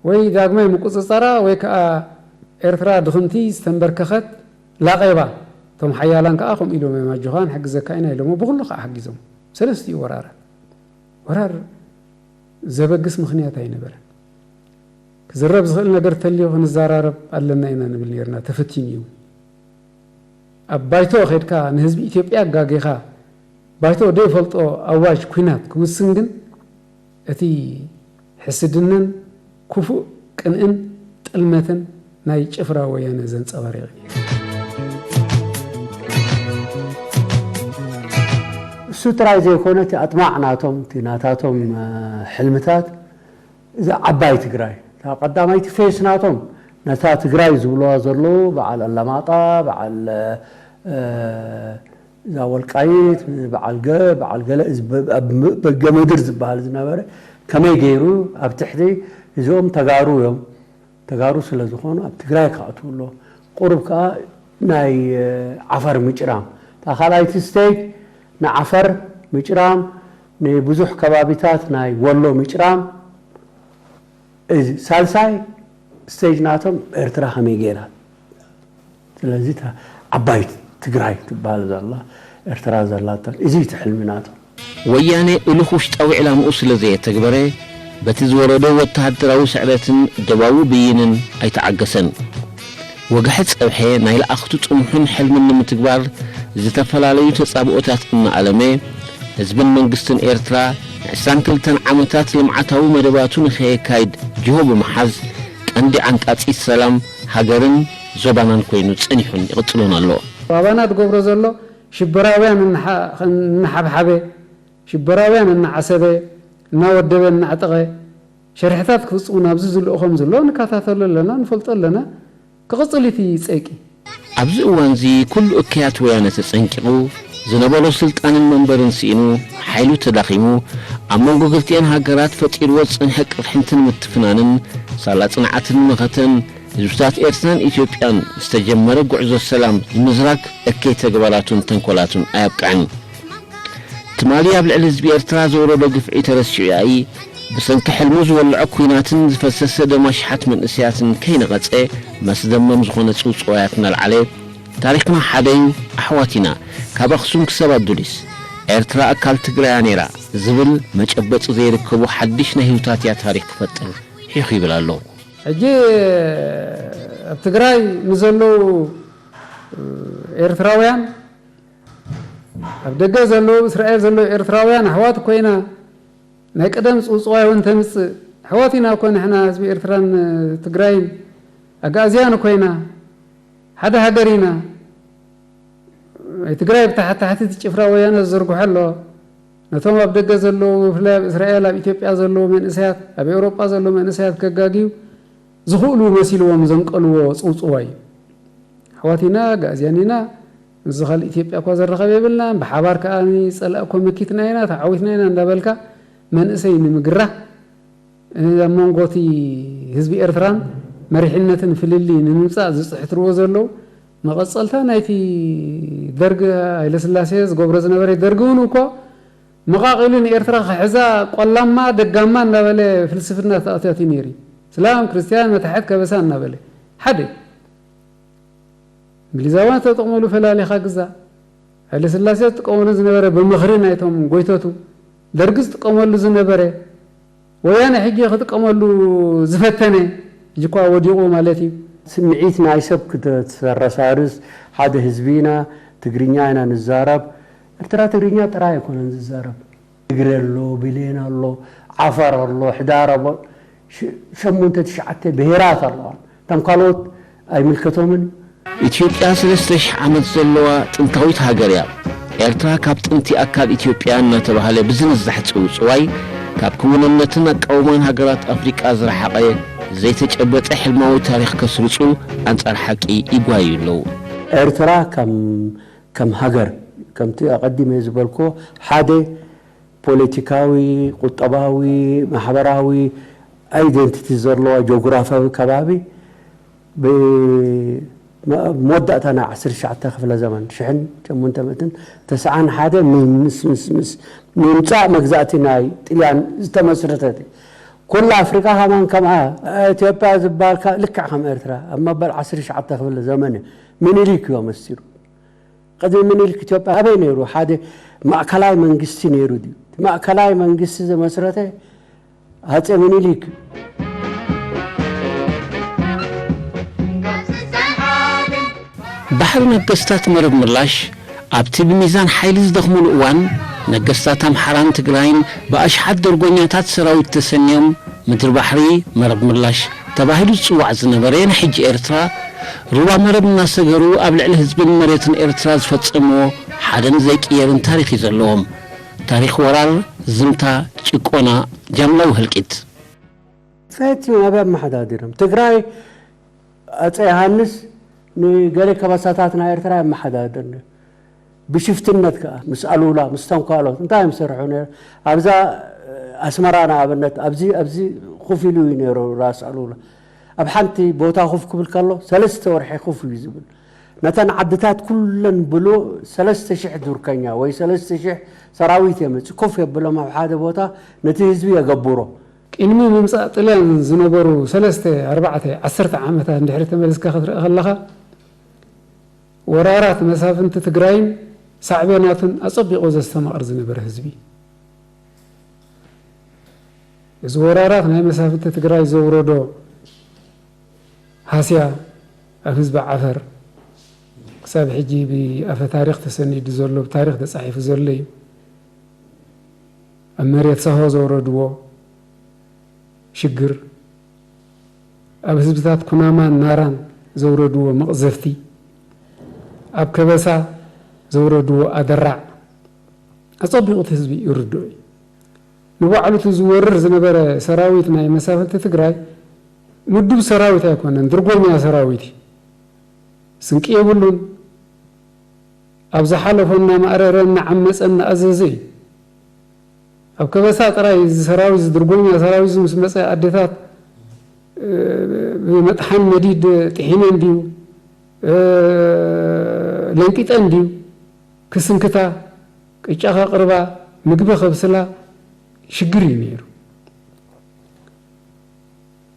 ወይ ዳግማይ ምቁጽጻራ ወይ ከኣ ኤርትራ ድኽምቲ ዝተንበርከኸት ላቄባ እቶም ሓያላን ከኣ ከምኡ ኢሎም እዮም ኣጆኻ ንሕግዘካ ኢና ኢሎሞ ብኹሉ ከኣ ሓጊዞም ሰለስቲኡ ወራራት ወራር ዘበግስ ምኽንያት ኣይነበረን። ክዝረብ ዝኽእል ነገር ተልዩ ክንዘራረብ ኣለና ኢና ንብል ነርና። ተፈቲኑ እዩ። ኣብ ባይቶ ኸድካ ንህዝቢ ኢትዮጵያ ኣጋጊኻ ባይቶ ደይፈልጦ ኣዋጅ ኲናት ክውስን ግን እቲ ሕስድናን ክፉእ ቅንእን ጥልመትን ናይ ጭፍራ ወያነ ዘንጸባሪቕ እዩ። እሱ ጥራይ ዘይኮነ እቲ ኣጥማዕ ናቶም እቲ ናታቶም ሕልምታት እዛ ዓባይ ትግራይ እታ ቀዳማይቲ ፌስ ናቶም ነታ ትግራይ ዝብልዋ ዘለዉ በዓል ኣላማጣ በዓል እዛ ወልቃይት በዓል ገ በዓል ገለ በገ ምድር ዝበሃል ዝነበረ ከመይ ገይሩ ኣብ ትሕቲ እዚኦም ተጋሩ እዮም ተጋሩ ስለ ዝኾኑ ኣብ ትግራይ ክኣትዉ ኣለዎ ቁሩብ ከዓ ናይ ዓፈር ምጭራም እታ ካልኣይቲ ስቴጅ ንዓፈር ምጭራም ንብዙሕ ከባቢታት ናይ ወሎ ምጭራም እዚ ሳልሳይ ስቴጅ ናቶም ኤርትራ ከመይ ገይራ? ስለዚ እታ ዓባይ ትግራይ ትበሃል ዘላ ኤርትራ ዘላታ፣ እዚ እዩ እቲ ሕልሚ ናቶም። ወያነ እሉኽ ውሽጣዊ ዕላምኡ ስለ ዘየተግበረ፣ በቲ ዝወረዶ ወተሃደራዊ ስዕረትን ደባዊ ብይንን ኣይተዓገሰን። ወግሐ ጸብሐ ናይ ለኣኽቱ ጽምሑን ሕልምን ንምትግባር ዝተፈላለዩ ተጻብኦታት እናኣለመ፣ ህዝብን መንግስትን ኤርትራ ንዕስራን ክልተን ዓመታት ልምዓታዊ መደባቱ ንኸየካይድ ጅሆ ብምሓዝ፣ ቀንዲ ዓንቃጺት ሰላም ሃገርን ዞባናን ኮይኑ ጸኒሑን ይቕጽሎን ኣሎ። ባባና ትገብሮ ዘሎ ሽበራውያን እናሓብሓበ፣ ሽበራውያን እናዓሰበ፣ እናወደበ፣ እናዕጠቐ ሸርሕታት ክፍፅሙ ናብዚ ዝልእኾም ዘሎ ንከታተሎ ኣለና፣ ንፈልጦ ኣለና። ክቕፅል እቲ ፀቂ። ኣብዚ እዋንዚ ኩሉ እከያት ወያነ ተጸንቂቑ፣ ዝነበሮ ስልጣንን መንበርን ስኢኑ፣ ሓይሉ ተዳኺሙ፣ ኣብ መንጎ ክልቲኣን ሃገራት ፈጢርዎ ዝጸንሐ ቅርሕንትን ምትፍናንን ሳላ ጽንዓትን መኸተን ህዝብታት ኤርትራን ኢትዮጵያን ዝተጀመረ ጉዕዞ ሰላም ንምዝራግ እከይ ተግባራቱን ተንኮላቱን ኣየብቅዐን። ትማሊ ኣብ ልዕሊ ህዝቢ ኤርትራ ዝወረዶ ግፍዒ ተረሲዑ ያኢ፣ ብሰንኪ ሕልሙ ዝወልዖ ኲናትን ዝፈሰሰ ደም ኣሽሓት መንእሰያትን ከይነቐጸ መስደመም ዝኾነ ጽውጽዋያት እናልዓለ፣ ታሪኽና ሓደ እዩ፣ ኣሕዋት ኢና፣ ካብ ኣኽሱም ክሳብ ኣዱሊስ፣ ኤርትራ ኣካል ትግራያ ነይራ ዝብል መጨበጢ ዘይርከቦ ሓድሽ ናይ ህውታትያ ታሪኽ ክፈጥር ሒኹ ይብል ኣሎ። ሕጂ ኣብ ትግራይ ንዘለዉ ኤርትራውያን ኣብ ደገ ዘለዉ እስራኤል ዘለዉ ኤርትራውያን ኣሕዋት ኮይና ናይ ቀደም ጽውጽዋይ እውን ተምጽእ ኣሕዋት ኢና እኮ ንሕና ህዝቢ ኤርትራን ትግራይን ኣጋእዝያን ኮይና ሓደ ሃገር ኢና ናይ ትግራይ ብታሕቲ ታሕቲ እቲ ጭፍራ ወያነ ዝዝርግሖ ኣሎ ነቶም ኣብ ደገ ዘለዉ ብፍላይ ኣብ እስራኤል ኣብ ኢትዮጵያ ዘለዉ መንእሰያት ኣብ ኤውሮጳ ዘለዉ መንእሰያት ከጋግዩ ዝኽእሉ መሲልዎም ዘንቀልዎ ጽውጽዋይ እዩ። ኣሕዋት ኢና፣ ኣጋእዝያን ኢና፣ ምስዚ ካልእ ኢትዮጵያ እኳ ዘራኸብ የብልናን፣ ብሓባር ከኣ ጸላእ እኮ መኪትና ኢና፣ ተዓዊትና ኢና እንዳበልካ መንእሰይ ንምግራህ ኣብ መንጎ እቲ ህዝቢ ኤርትራን መሪሕነትን ፍልልይ ንምምጻእ ዝጽሕትርዎ ዘለዉ መቐጸልታ ናይቲ ደርግ ሃይለስላሴ ዝገብሮ ዝነበረ ደርግ እውን እኮ መቓቒሉ ንኤርትራ ክሕዛ ቆላማ ደጋማ እንዳበለ ፍልስፍና ተኣታትዩ ነይሩ እዩ። እስላም ክርስትያን መታሕት ከበሳ እናበለ ሓደ እንግሊዛውያን ዝተጠቕመሉ ፈላሊኻ ግዛእ ሃይለስላሴ ዝጥቀመሉ ዝነበረ ብምኽሪ ናይቶም ጎይተቱ ደርጊ ዝጥቀመሉ ዝነበረ ወያነ ሕጂ ክጥቀመሉ ዝፈተነ ሕጂ እኳ ወዲቑ ማለት እዩ። ስምዒት ናይ ሰብ ክተረሳርስ ሓደ ህዝቢ ኢና ትግርኛ ኢና ንዛረብ። ኤርትራ ትግርኛ ጥራይ ኣይኮነን ዝዛረብ። ትግረ ኣሎ፣ ብሌን ኣሎ፣ ዓፋር ኣሎ፣ ሕዳር ኣሎ፣ ሸሞንተ ትሽዓተ ብሄራት ኣለዋ። እቶም ካልኦት ኣይምልከቶምን። ኢትዮጵያ ሰለስተ ሽሕ ዓመት ዘለዋ ጥንታዊት ሃገር እያ። ኤርትራ ካብ ጥንቲ ኣካል ኢትዮጵያ እናተባህለ ብዝንዛሕ ጽውጽዋይ ካብ ክውንነትን ኣቃውማን ሃገራት ኣፍሪቃ ዝረሓቐ ዘይተጨበጠ ሕልማዊ ታሪኽ ከስርጹ ኣንጻር ሓቂ ይጓዩ ኣለዉ። ኤርትራ ከም ሃገር ከምቲ ኣቐዲመ ዝበልክዎ ሓደ ፖለቲካዊ፣ ቁጠባዊ፣ ማሕበራዊ ኣይደንቲቲ ዘለዋ ጆግራፍያዊ ከባቢ ብመወዳእታ ናይ ዓሰርተ ትሽዓተ ክፍለ ዘመን ሽሕን ሸሞንተ ሚእትን ተስዓን ሓደ ምስ ምስ ምስ ምምፃእ መግዛእቲ ናይ ጥልያን ዝተመስረተት ኩላ ኣፍሪቃ ከማን ከምኣ ኢትዮጵያ ዝበሃል ልክዕ ከም ኤርትራ ኣብ መበል ዓሰርተ ትሽዓተ ክፍለ ዘመን ምኒልክ እዩ ኣመሲሩ። ቅድሚ ምኒልክ ኢትዮጵያ ኣበይ ነይሩ? ሓደ ማእከላይ መንግስቲ ነይሩ ድዩ? እቲ ማእከላይ መንግስቲ ዘመስረተ ሃፀ ምኒልክ እዩ። ባሕሪ ነገስታት መረብ ምላሽ ኣብቲ ብሚዛን ሓይሊ ዝደኽሙሉ እዋን ነገስታት ኣምሓራን ትግራይን ብኣሽሓት ደርጎኛታት ሰራዊት ተሰንዮም ምድሪ ባሕሪ መረብ ምላሽ ተባሂሉ ዝፅዋዕ ዝነበረ ናይ ሕጂ ኤርትራ ሩባ መረብ እናሰገሩ ኣብ ልዕሊ ህዝብን መሬትን ኤርትራ ዝፈጸምዎ ሓደን ዘይቅየርን ታሪኽ እዩ ዘለዎም። ታሪኽ ወራር፣ ዝምታ፣ ጭቆና፣ ጃምላዊ ህልቂት። ፈትዮም ኣበይ ኣመሓዳዲሮም? ትግራይ ኣፀ ዮሃንስ ንገለ ከበሳታት ናይ ኤርትራ የመሓዳድር ነይሩ። ብሽፍትነት ከኣ ምስ ኣሉላ ምስቶም ካልኦት እንታይ እዮም ዝሰርሑ ነይሮም? ኣብዛ ኣስመራ ንኣብነት ኣብዚ ኣብዚ ኮፍ ኢሉ እዩ ነይሩ ራስ ኣሉላ። ኣብ ሓንቲ ቦታ ኮፍ ክብል ከሎ ሰለስተ ወርሒ ኮፍ እዩ ዝብል። ነተን ዓድታት ኩለን ብሎ ሰለስተ ሽሕ ዱርከኛ ወይ ሰለስተ ሽሕ ሰራዊት የምጽእ ኮፍ የብሎም ኣብ ሓደ ቦታ ነቲ ህዝቢ የገብሮ። ቅድሚ ምምፃእ ጥልያን ዝነበሩ ሰለስተ፣ ኣርባዕተ፣ ዓሰርተ ዓመታት እንድሕሪ ተመልስካ ክትርኢ ከለኻ፣ ወራራት መሳፍንቲ ትግራይን ሳዕቤናቱን ኣጸቢቑ ዘስተማቕር ዝነበረ ህዝቢ። እዚ ወራራት ናይ መሳፍንቲ ትግራይ ዘውረዶ ሃስያ ኣብ ህዝቢ ዓፈር ክሳብ ሕጂ ብኣፈ ታሪኽ ተሰኒዱ ዘሎ፣ ብታሪኽ ተጻሒፉ ዘሎ እዩ። ኣብ መሬት ሳሆ ዘውረድዎ ሽግር፣ ኣብ ህዝብታት ኩናማን ናራን ዘውረድዎ መቕዘፍቲ፣ ኣብ ከበሳ ዘውረድዎ ኣደራዕ ኣጸቢቑ እቲ ህዝቢ ይርድኦ እዩ። ንባዕሉ እቲ ዝወርር ዝነበረ ሰራዊት ናይ መሳፍንቲ ትግራይ ምዱብ ሰራዊት ኣይኮነን፣ ድርጎኛ ሰራዊት እዩ። ስንቂ የብሉን። ኣብ ዝሓለፎ እናማእረረ፣ እናዓመፀ፣ እናኣዘዘ እዩ። ኣብ ከበሳ ጥራይ እዚ ሰራዊት፣ እዚ ድርጎኛ ሰራዊት እዚ ምስ መፀ ኣዴታት፣ እ፣ ብመጥሓን መዲድ ጥሒነን ድዩ፣ እ፣ ለንቂጠን ድዩ ክስንክታ፣ ቅጫ ከቕርባ፣ ምግቢ ከብስላ ሽግር እዩ ነይሩ።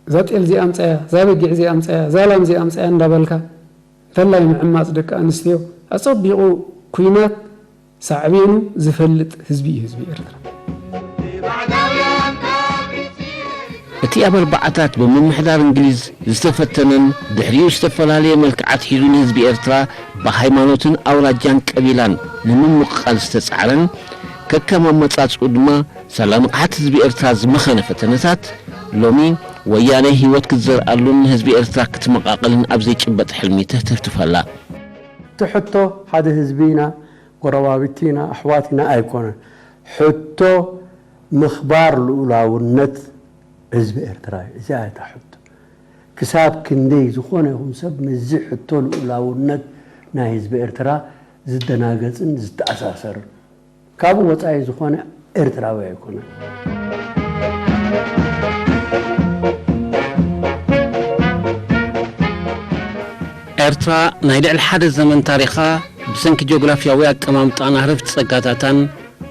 እዛ ጤል እዚኣ ኣምፀያ፣ እዛ በጊዕ እዚኣ ኣምፀያ፣ እዛ ላም እዚኣ ኣምፀያ እንዳበልካ፣ እንተላይ ምዕማፅ ደቂ ኣንስትዮ ኣፀቢቑ ኩናት ሳዕቤኑ ዝፈልጥ ህዝቢ እዩ ህዝቢ ኤርትራ። እቲ ኣብ ኣርባዓታት ብምምሕዳር እንግሊዝ ዝተፈተነን ድሕሪኡ ዝተፈላለየ መልክዓት ሒዙ ንህዝቢ ኤርትራ ብሃይማኖትን ኣውራጃን ቀቢላን ንምምቕቓል ዝተጻዕረን ከከም ኣመጻጽኡ ድማ ሳላ ንቕሓት ህዝቢ ኤርትራ ዝመኸነ ፈተነታት ሎሚ ወያነ ህይወት ክትዘርኣሉን ንህዝቢ ኤርትራ ክትመቓቕልን ኣብ ዘይጭበጥ ሕልሚ ተህተፍትፍ ኣላ። እቲ ሕቶ ሓደ ህዝቢ ኢና፣ ጎረባብቲ ኢና፣ ኣሕዋት ኢና ኣይኮነን። ሕቶ ምኽባር ልኡላውነት ህዝቢ ኤርትራ እዩ። እዚኣ እያ እታ ሕቶ። ክሳብ ክንደይ ዝኾነ ይኹን ሰብ ምስዚ ሕቶ ልኡላውነት ናይ ህዝቢ ኤርትራ ዝደናገጽን ዝተኣሳሰርን። ካብኡ ወጻኢ ዝኾነ ኤርትራዊ ኣይኮነን። ኤርትራ ናይ ልዕሊ ሓደ ዘመን ታሪኻ ብሰንኪ ጂኦግራፍያዊ ኣቀማምጣን ኣህረፍቲ ጸጋታታን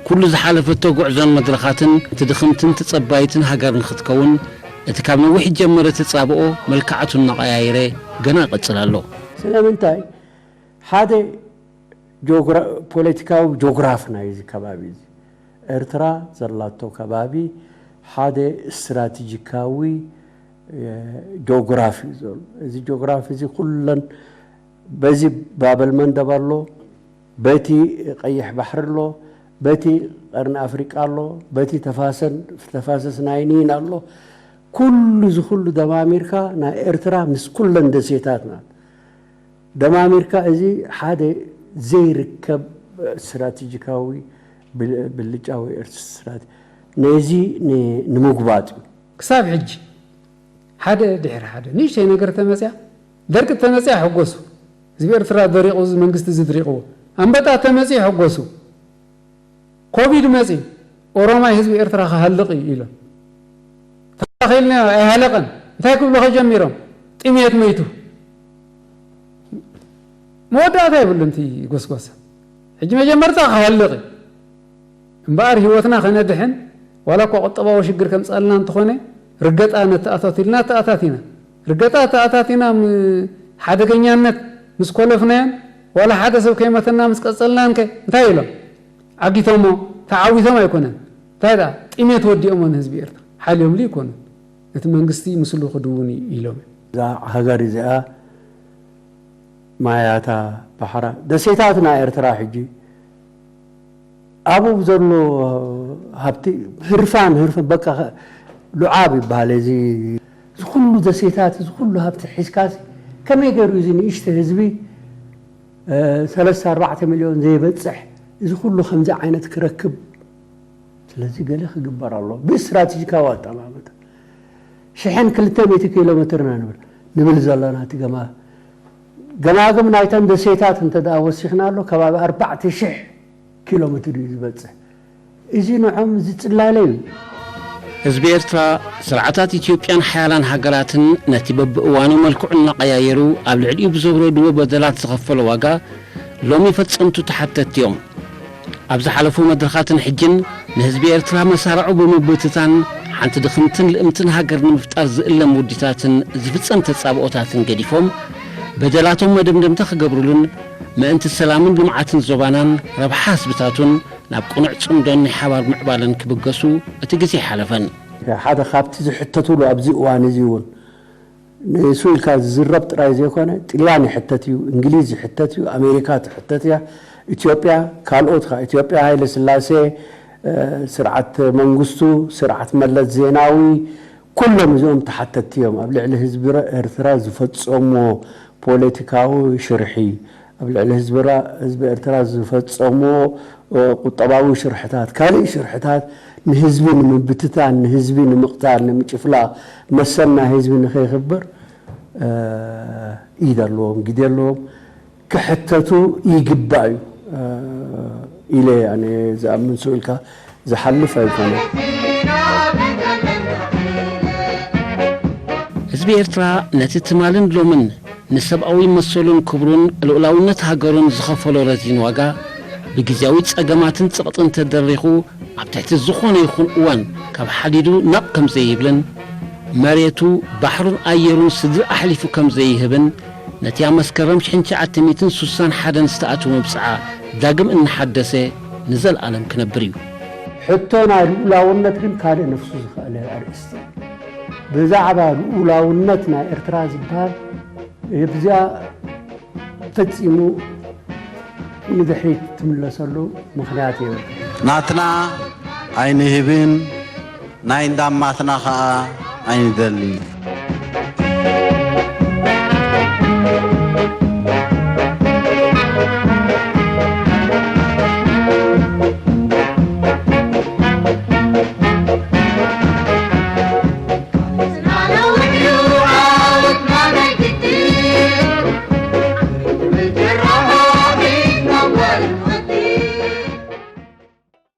ኩሉ ዝሓለፈቶ ጉዕዞን መድረኻትን እቲ ድኽምትን ተጸባይትን ሃገር ንኽትከውን እቲ ካብ ነዊሕ ጀመረ ተጻብኦ መልክዓቱ እናቐያየረ ገና ይቐጽል ኣሎ። ስለምንታይ ሓደ ፖለቲካዊ ጆግራፍ ናይዚ ከባቢ እዚ ኤርትራ ዘላቶ ከባቢ ሓደ ስትራቴጂካዊ ጆግራፍ እዩ ዘሎ። እዚ ጆግራፍ እዚ ኩለን በዚ ባበል መንደብ ኣሎ፣ በቲ ቀይሕ ባሕሪ ኣሎ፣ በቲ ቀርኒ ኣፍሪቃ ኣሎ፣ በቲ ተፋሰን ተፋሰስ ናይ ኒል ኣሎ። ኩሉ እዚ ኩሉ ደማሚርካ ናይ ኤርትራ ምስ ኩለን ደሴታት ናት። ደማሚርካ እዚ ሓደ ዘይርከብ ስትራቴጂካዊ ብልጫ ወይ ስትራቴጂ ነዚ ንምጉባጥ እዩ። ክሳብ ሕጂ ሓደ ድሕሪ ሓደ ንእሽተይ ነገር ተመፅያ፣ ደርቂ ተመፅያ ሕጎሱ። ህዝቢ ኤርትራ ደሪቑ፣ እዚ መንግስቲ እዚ ድሪቕዎ። ኣንበጣ ተመፅዩ ሕጎሱ። ኮቪድ መፅዩ፣ ኦሮማይ ህዝቢ ኤርትራ ክሃልቕ እዩ ኢሎም ተባኺልና ኣይሃለቐን። እንታይ ክብሉ ከጀሚሮም? ጥሜት መይቱ። መወዳእታ የብሉን እቲ ጎስጓሳ። ሕጂ መጀመርታ ክሃልቕ እዩ እምበኣር ህይወትና ከነድሕን ዋላ እኳ ቁጠባዊ ሽግር ከምፀልና እንተኾነ ርገጣ ነተኣታቱ ኢልና ተኣታቲና። ርገጣ ተኣታቲና ሓደገኛነት ምስ ኮለፍናዮን ዋላ ሓደ ሰብ ከይመተና ምስ ቀፀልናን ከ እንታይ ኢሎም? ዓጊቶሞ ተዓዊቶም ኣይኮነን እንታይ ደኣ ጥሜት ወዲኦሞ ንህዝቢ ኤርትራ ሓልዮምሉ ይኮኑ ነቲ መንግስቲ ምስሉ ክድውን እዩ ኢሎም እዮም። እዛ ሃገር እዚኣ ማያታ ባሕራ ደሴታትና ኤርትራ ሕጂ ኣብኡ ዘሎ ሃብቲ ህርፋን ህርፋን በቃ ሉዓብ ይበሃል እዚ እዚ ኩሉ ደሴታት እዚ ኩሉ ሃብቲ ሒዝካሲ ከመይ ገይሩ እዚ ንእሽተ ህዝቢ ሰለስተ ኣርባዕተ ሚልዮን ዘይበፅሕ እዚ ኩሉ ከምዚ ዓይነት ክረክብ ስለዚ ገለ ክግበር ኣሎ ብስትራቴጂካዊ ኣጠማምታ ሽሕን ክልተ ሚእቲ ኪሎ ሜትር ኢና ንብል ንብል ዘለና እቲ ገማ ገማግም ናይተን ደሴታት እንተ ደኣ ወሲኽናሉ ከባቢ ኣርባዕተ ሽሕ ኪሎ ሜትር እዩ ዝበጽሕ። እዚ ንዖም ዝጽላለዩ። ህዝቢ ኤርትራ፣ ስርዓታት ኢትዮጵያን ሓያላን ሃገራትን ነቲ በብእዋኑ መልክዑ እናቐያየሩ ኣብ ልዕሊኡ ብዘውረድዎ በደላት ዝኸፈሎ ዋጋ ሎሚ ፈጸምቱ ተሓተትቲ እዮም። ኣብ ዝሓለፉ መድረኻትን ሕጅን ንህዝቢ ኤርትራ መሳርዑ ብምብትታን ሓንቲ ድኽምትን ልእምትን ሃገር ንምፍጣር ዝእለም ውዲታትን ዝፍጸም ተጻብኦታትን ገዲፎም፣ በደላቶም መደምደምታ ክገብሩሉን ምእንቲ ሰላምን ልምዓትን ዞባናን ረብሓ ህዝብታቱን ናብ ቅኑዕ ጽምዶን ናይ ሓባር ምዕባለን ክብገሱ እቲ ግዜ ኣይሓለፈን። ሓደ ካብቲ ዝሕተቱሉ ኣብዚ እዋን እዚ እውን ንሱ ኢልካ ዝዝረብ ጥራይ ዘይኮነ፣ ጥልያን ይሕተት እዩ፣ እንግሊዝ ይሕተት እዩ፣ ኣሜሪካ ትሕተት እያ፣ ኢትዮጵያ፣ ካልኦት ከኣ፣ ኢትዮጵያ ሃይለ ስላሴ፣ እ፣ ስርዓት መንግስቱ፣ ስርዓት መለስ ዜናዊ፣ ኩሎም እዚኦም ተሓተትቲ እዮም። ኣብ ልዕሊ ህዝቢ ረ-፣ ኤርትራ ዝፈጸምዎ ፖለቲካዊ ሽርሒ፣ ኣብ ልዕሊ ህዝቢ ራ-፣ ህዝቢ ኤርትራ ዝፈጸምዎ፣ እ፣ ቁጠባዊ ሽርሕታት፣ ካልእ ሽርሕታት ንህዝቢ ንምብትታን፣ ንህዝቢ ንምቕታል፣ ንምጭፍላቕ፣ መሰል ናይ ህዝቢ ንኸይኽበር፣ እ፣ ኢድ ኣለዎም፣ ግደ ኣለዎም። ክሕተቱ ይግባእ እዩ፣ እ፣ ኢለ ኣነ ዝኣምን። ስኡ ኢልካ ዝሓልፍ ኣይኮነን። ህዝቢ ኤርትራ ነቲ ትማልን ሎምን ንሰብኣዊ መሰሉን ክብሩን ልኡላውነት ሃገሩን ዝኸፈሎ ረዚን ዋጋ ብግዜያዊ ጸገማትን ጸቕጥን ተደሪኹ ኣብ ትሕቲ ዝኾነ ይኹን እዋን ካብ ሓዲዱ ነቕ ከም ዘይብልን መሬቱ፣ ባሕሩን ኣየሩን ስድሪ ኣሕሊፉ ከም ዘይህብን ነቲ ኣብ መስከረም ሽሕን ትሽዓተ ሚእትን ስሳን ሓደን ዝተኣትወ መብጽዓ ዳግም እናሓደሰ ንዘለኣለም ክነብር እዩ። ሕቶ ናይ ልኡላውነት ግን ካልእ ነፍሱ ዝኸኣለ ኣርእስቲ። ብዛዕባ ልኡላውነት ናይ ኤርትራ ዝበሃል ብዚኣ ፈጺሙ ንድሕሪት ትምለሰሉ ምኽንያት የብልካን። ናትና ኣይንህብን፣ ናይ እንዳማትና ኸኣ ኣይንደልን።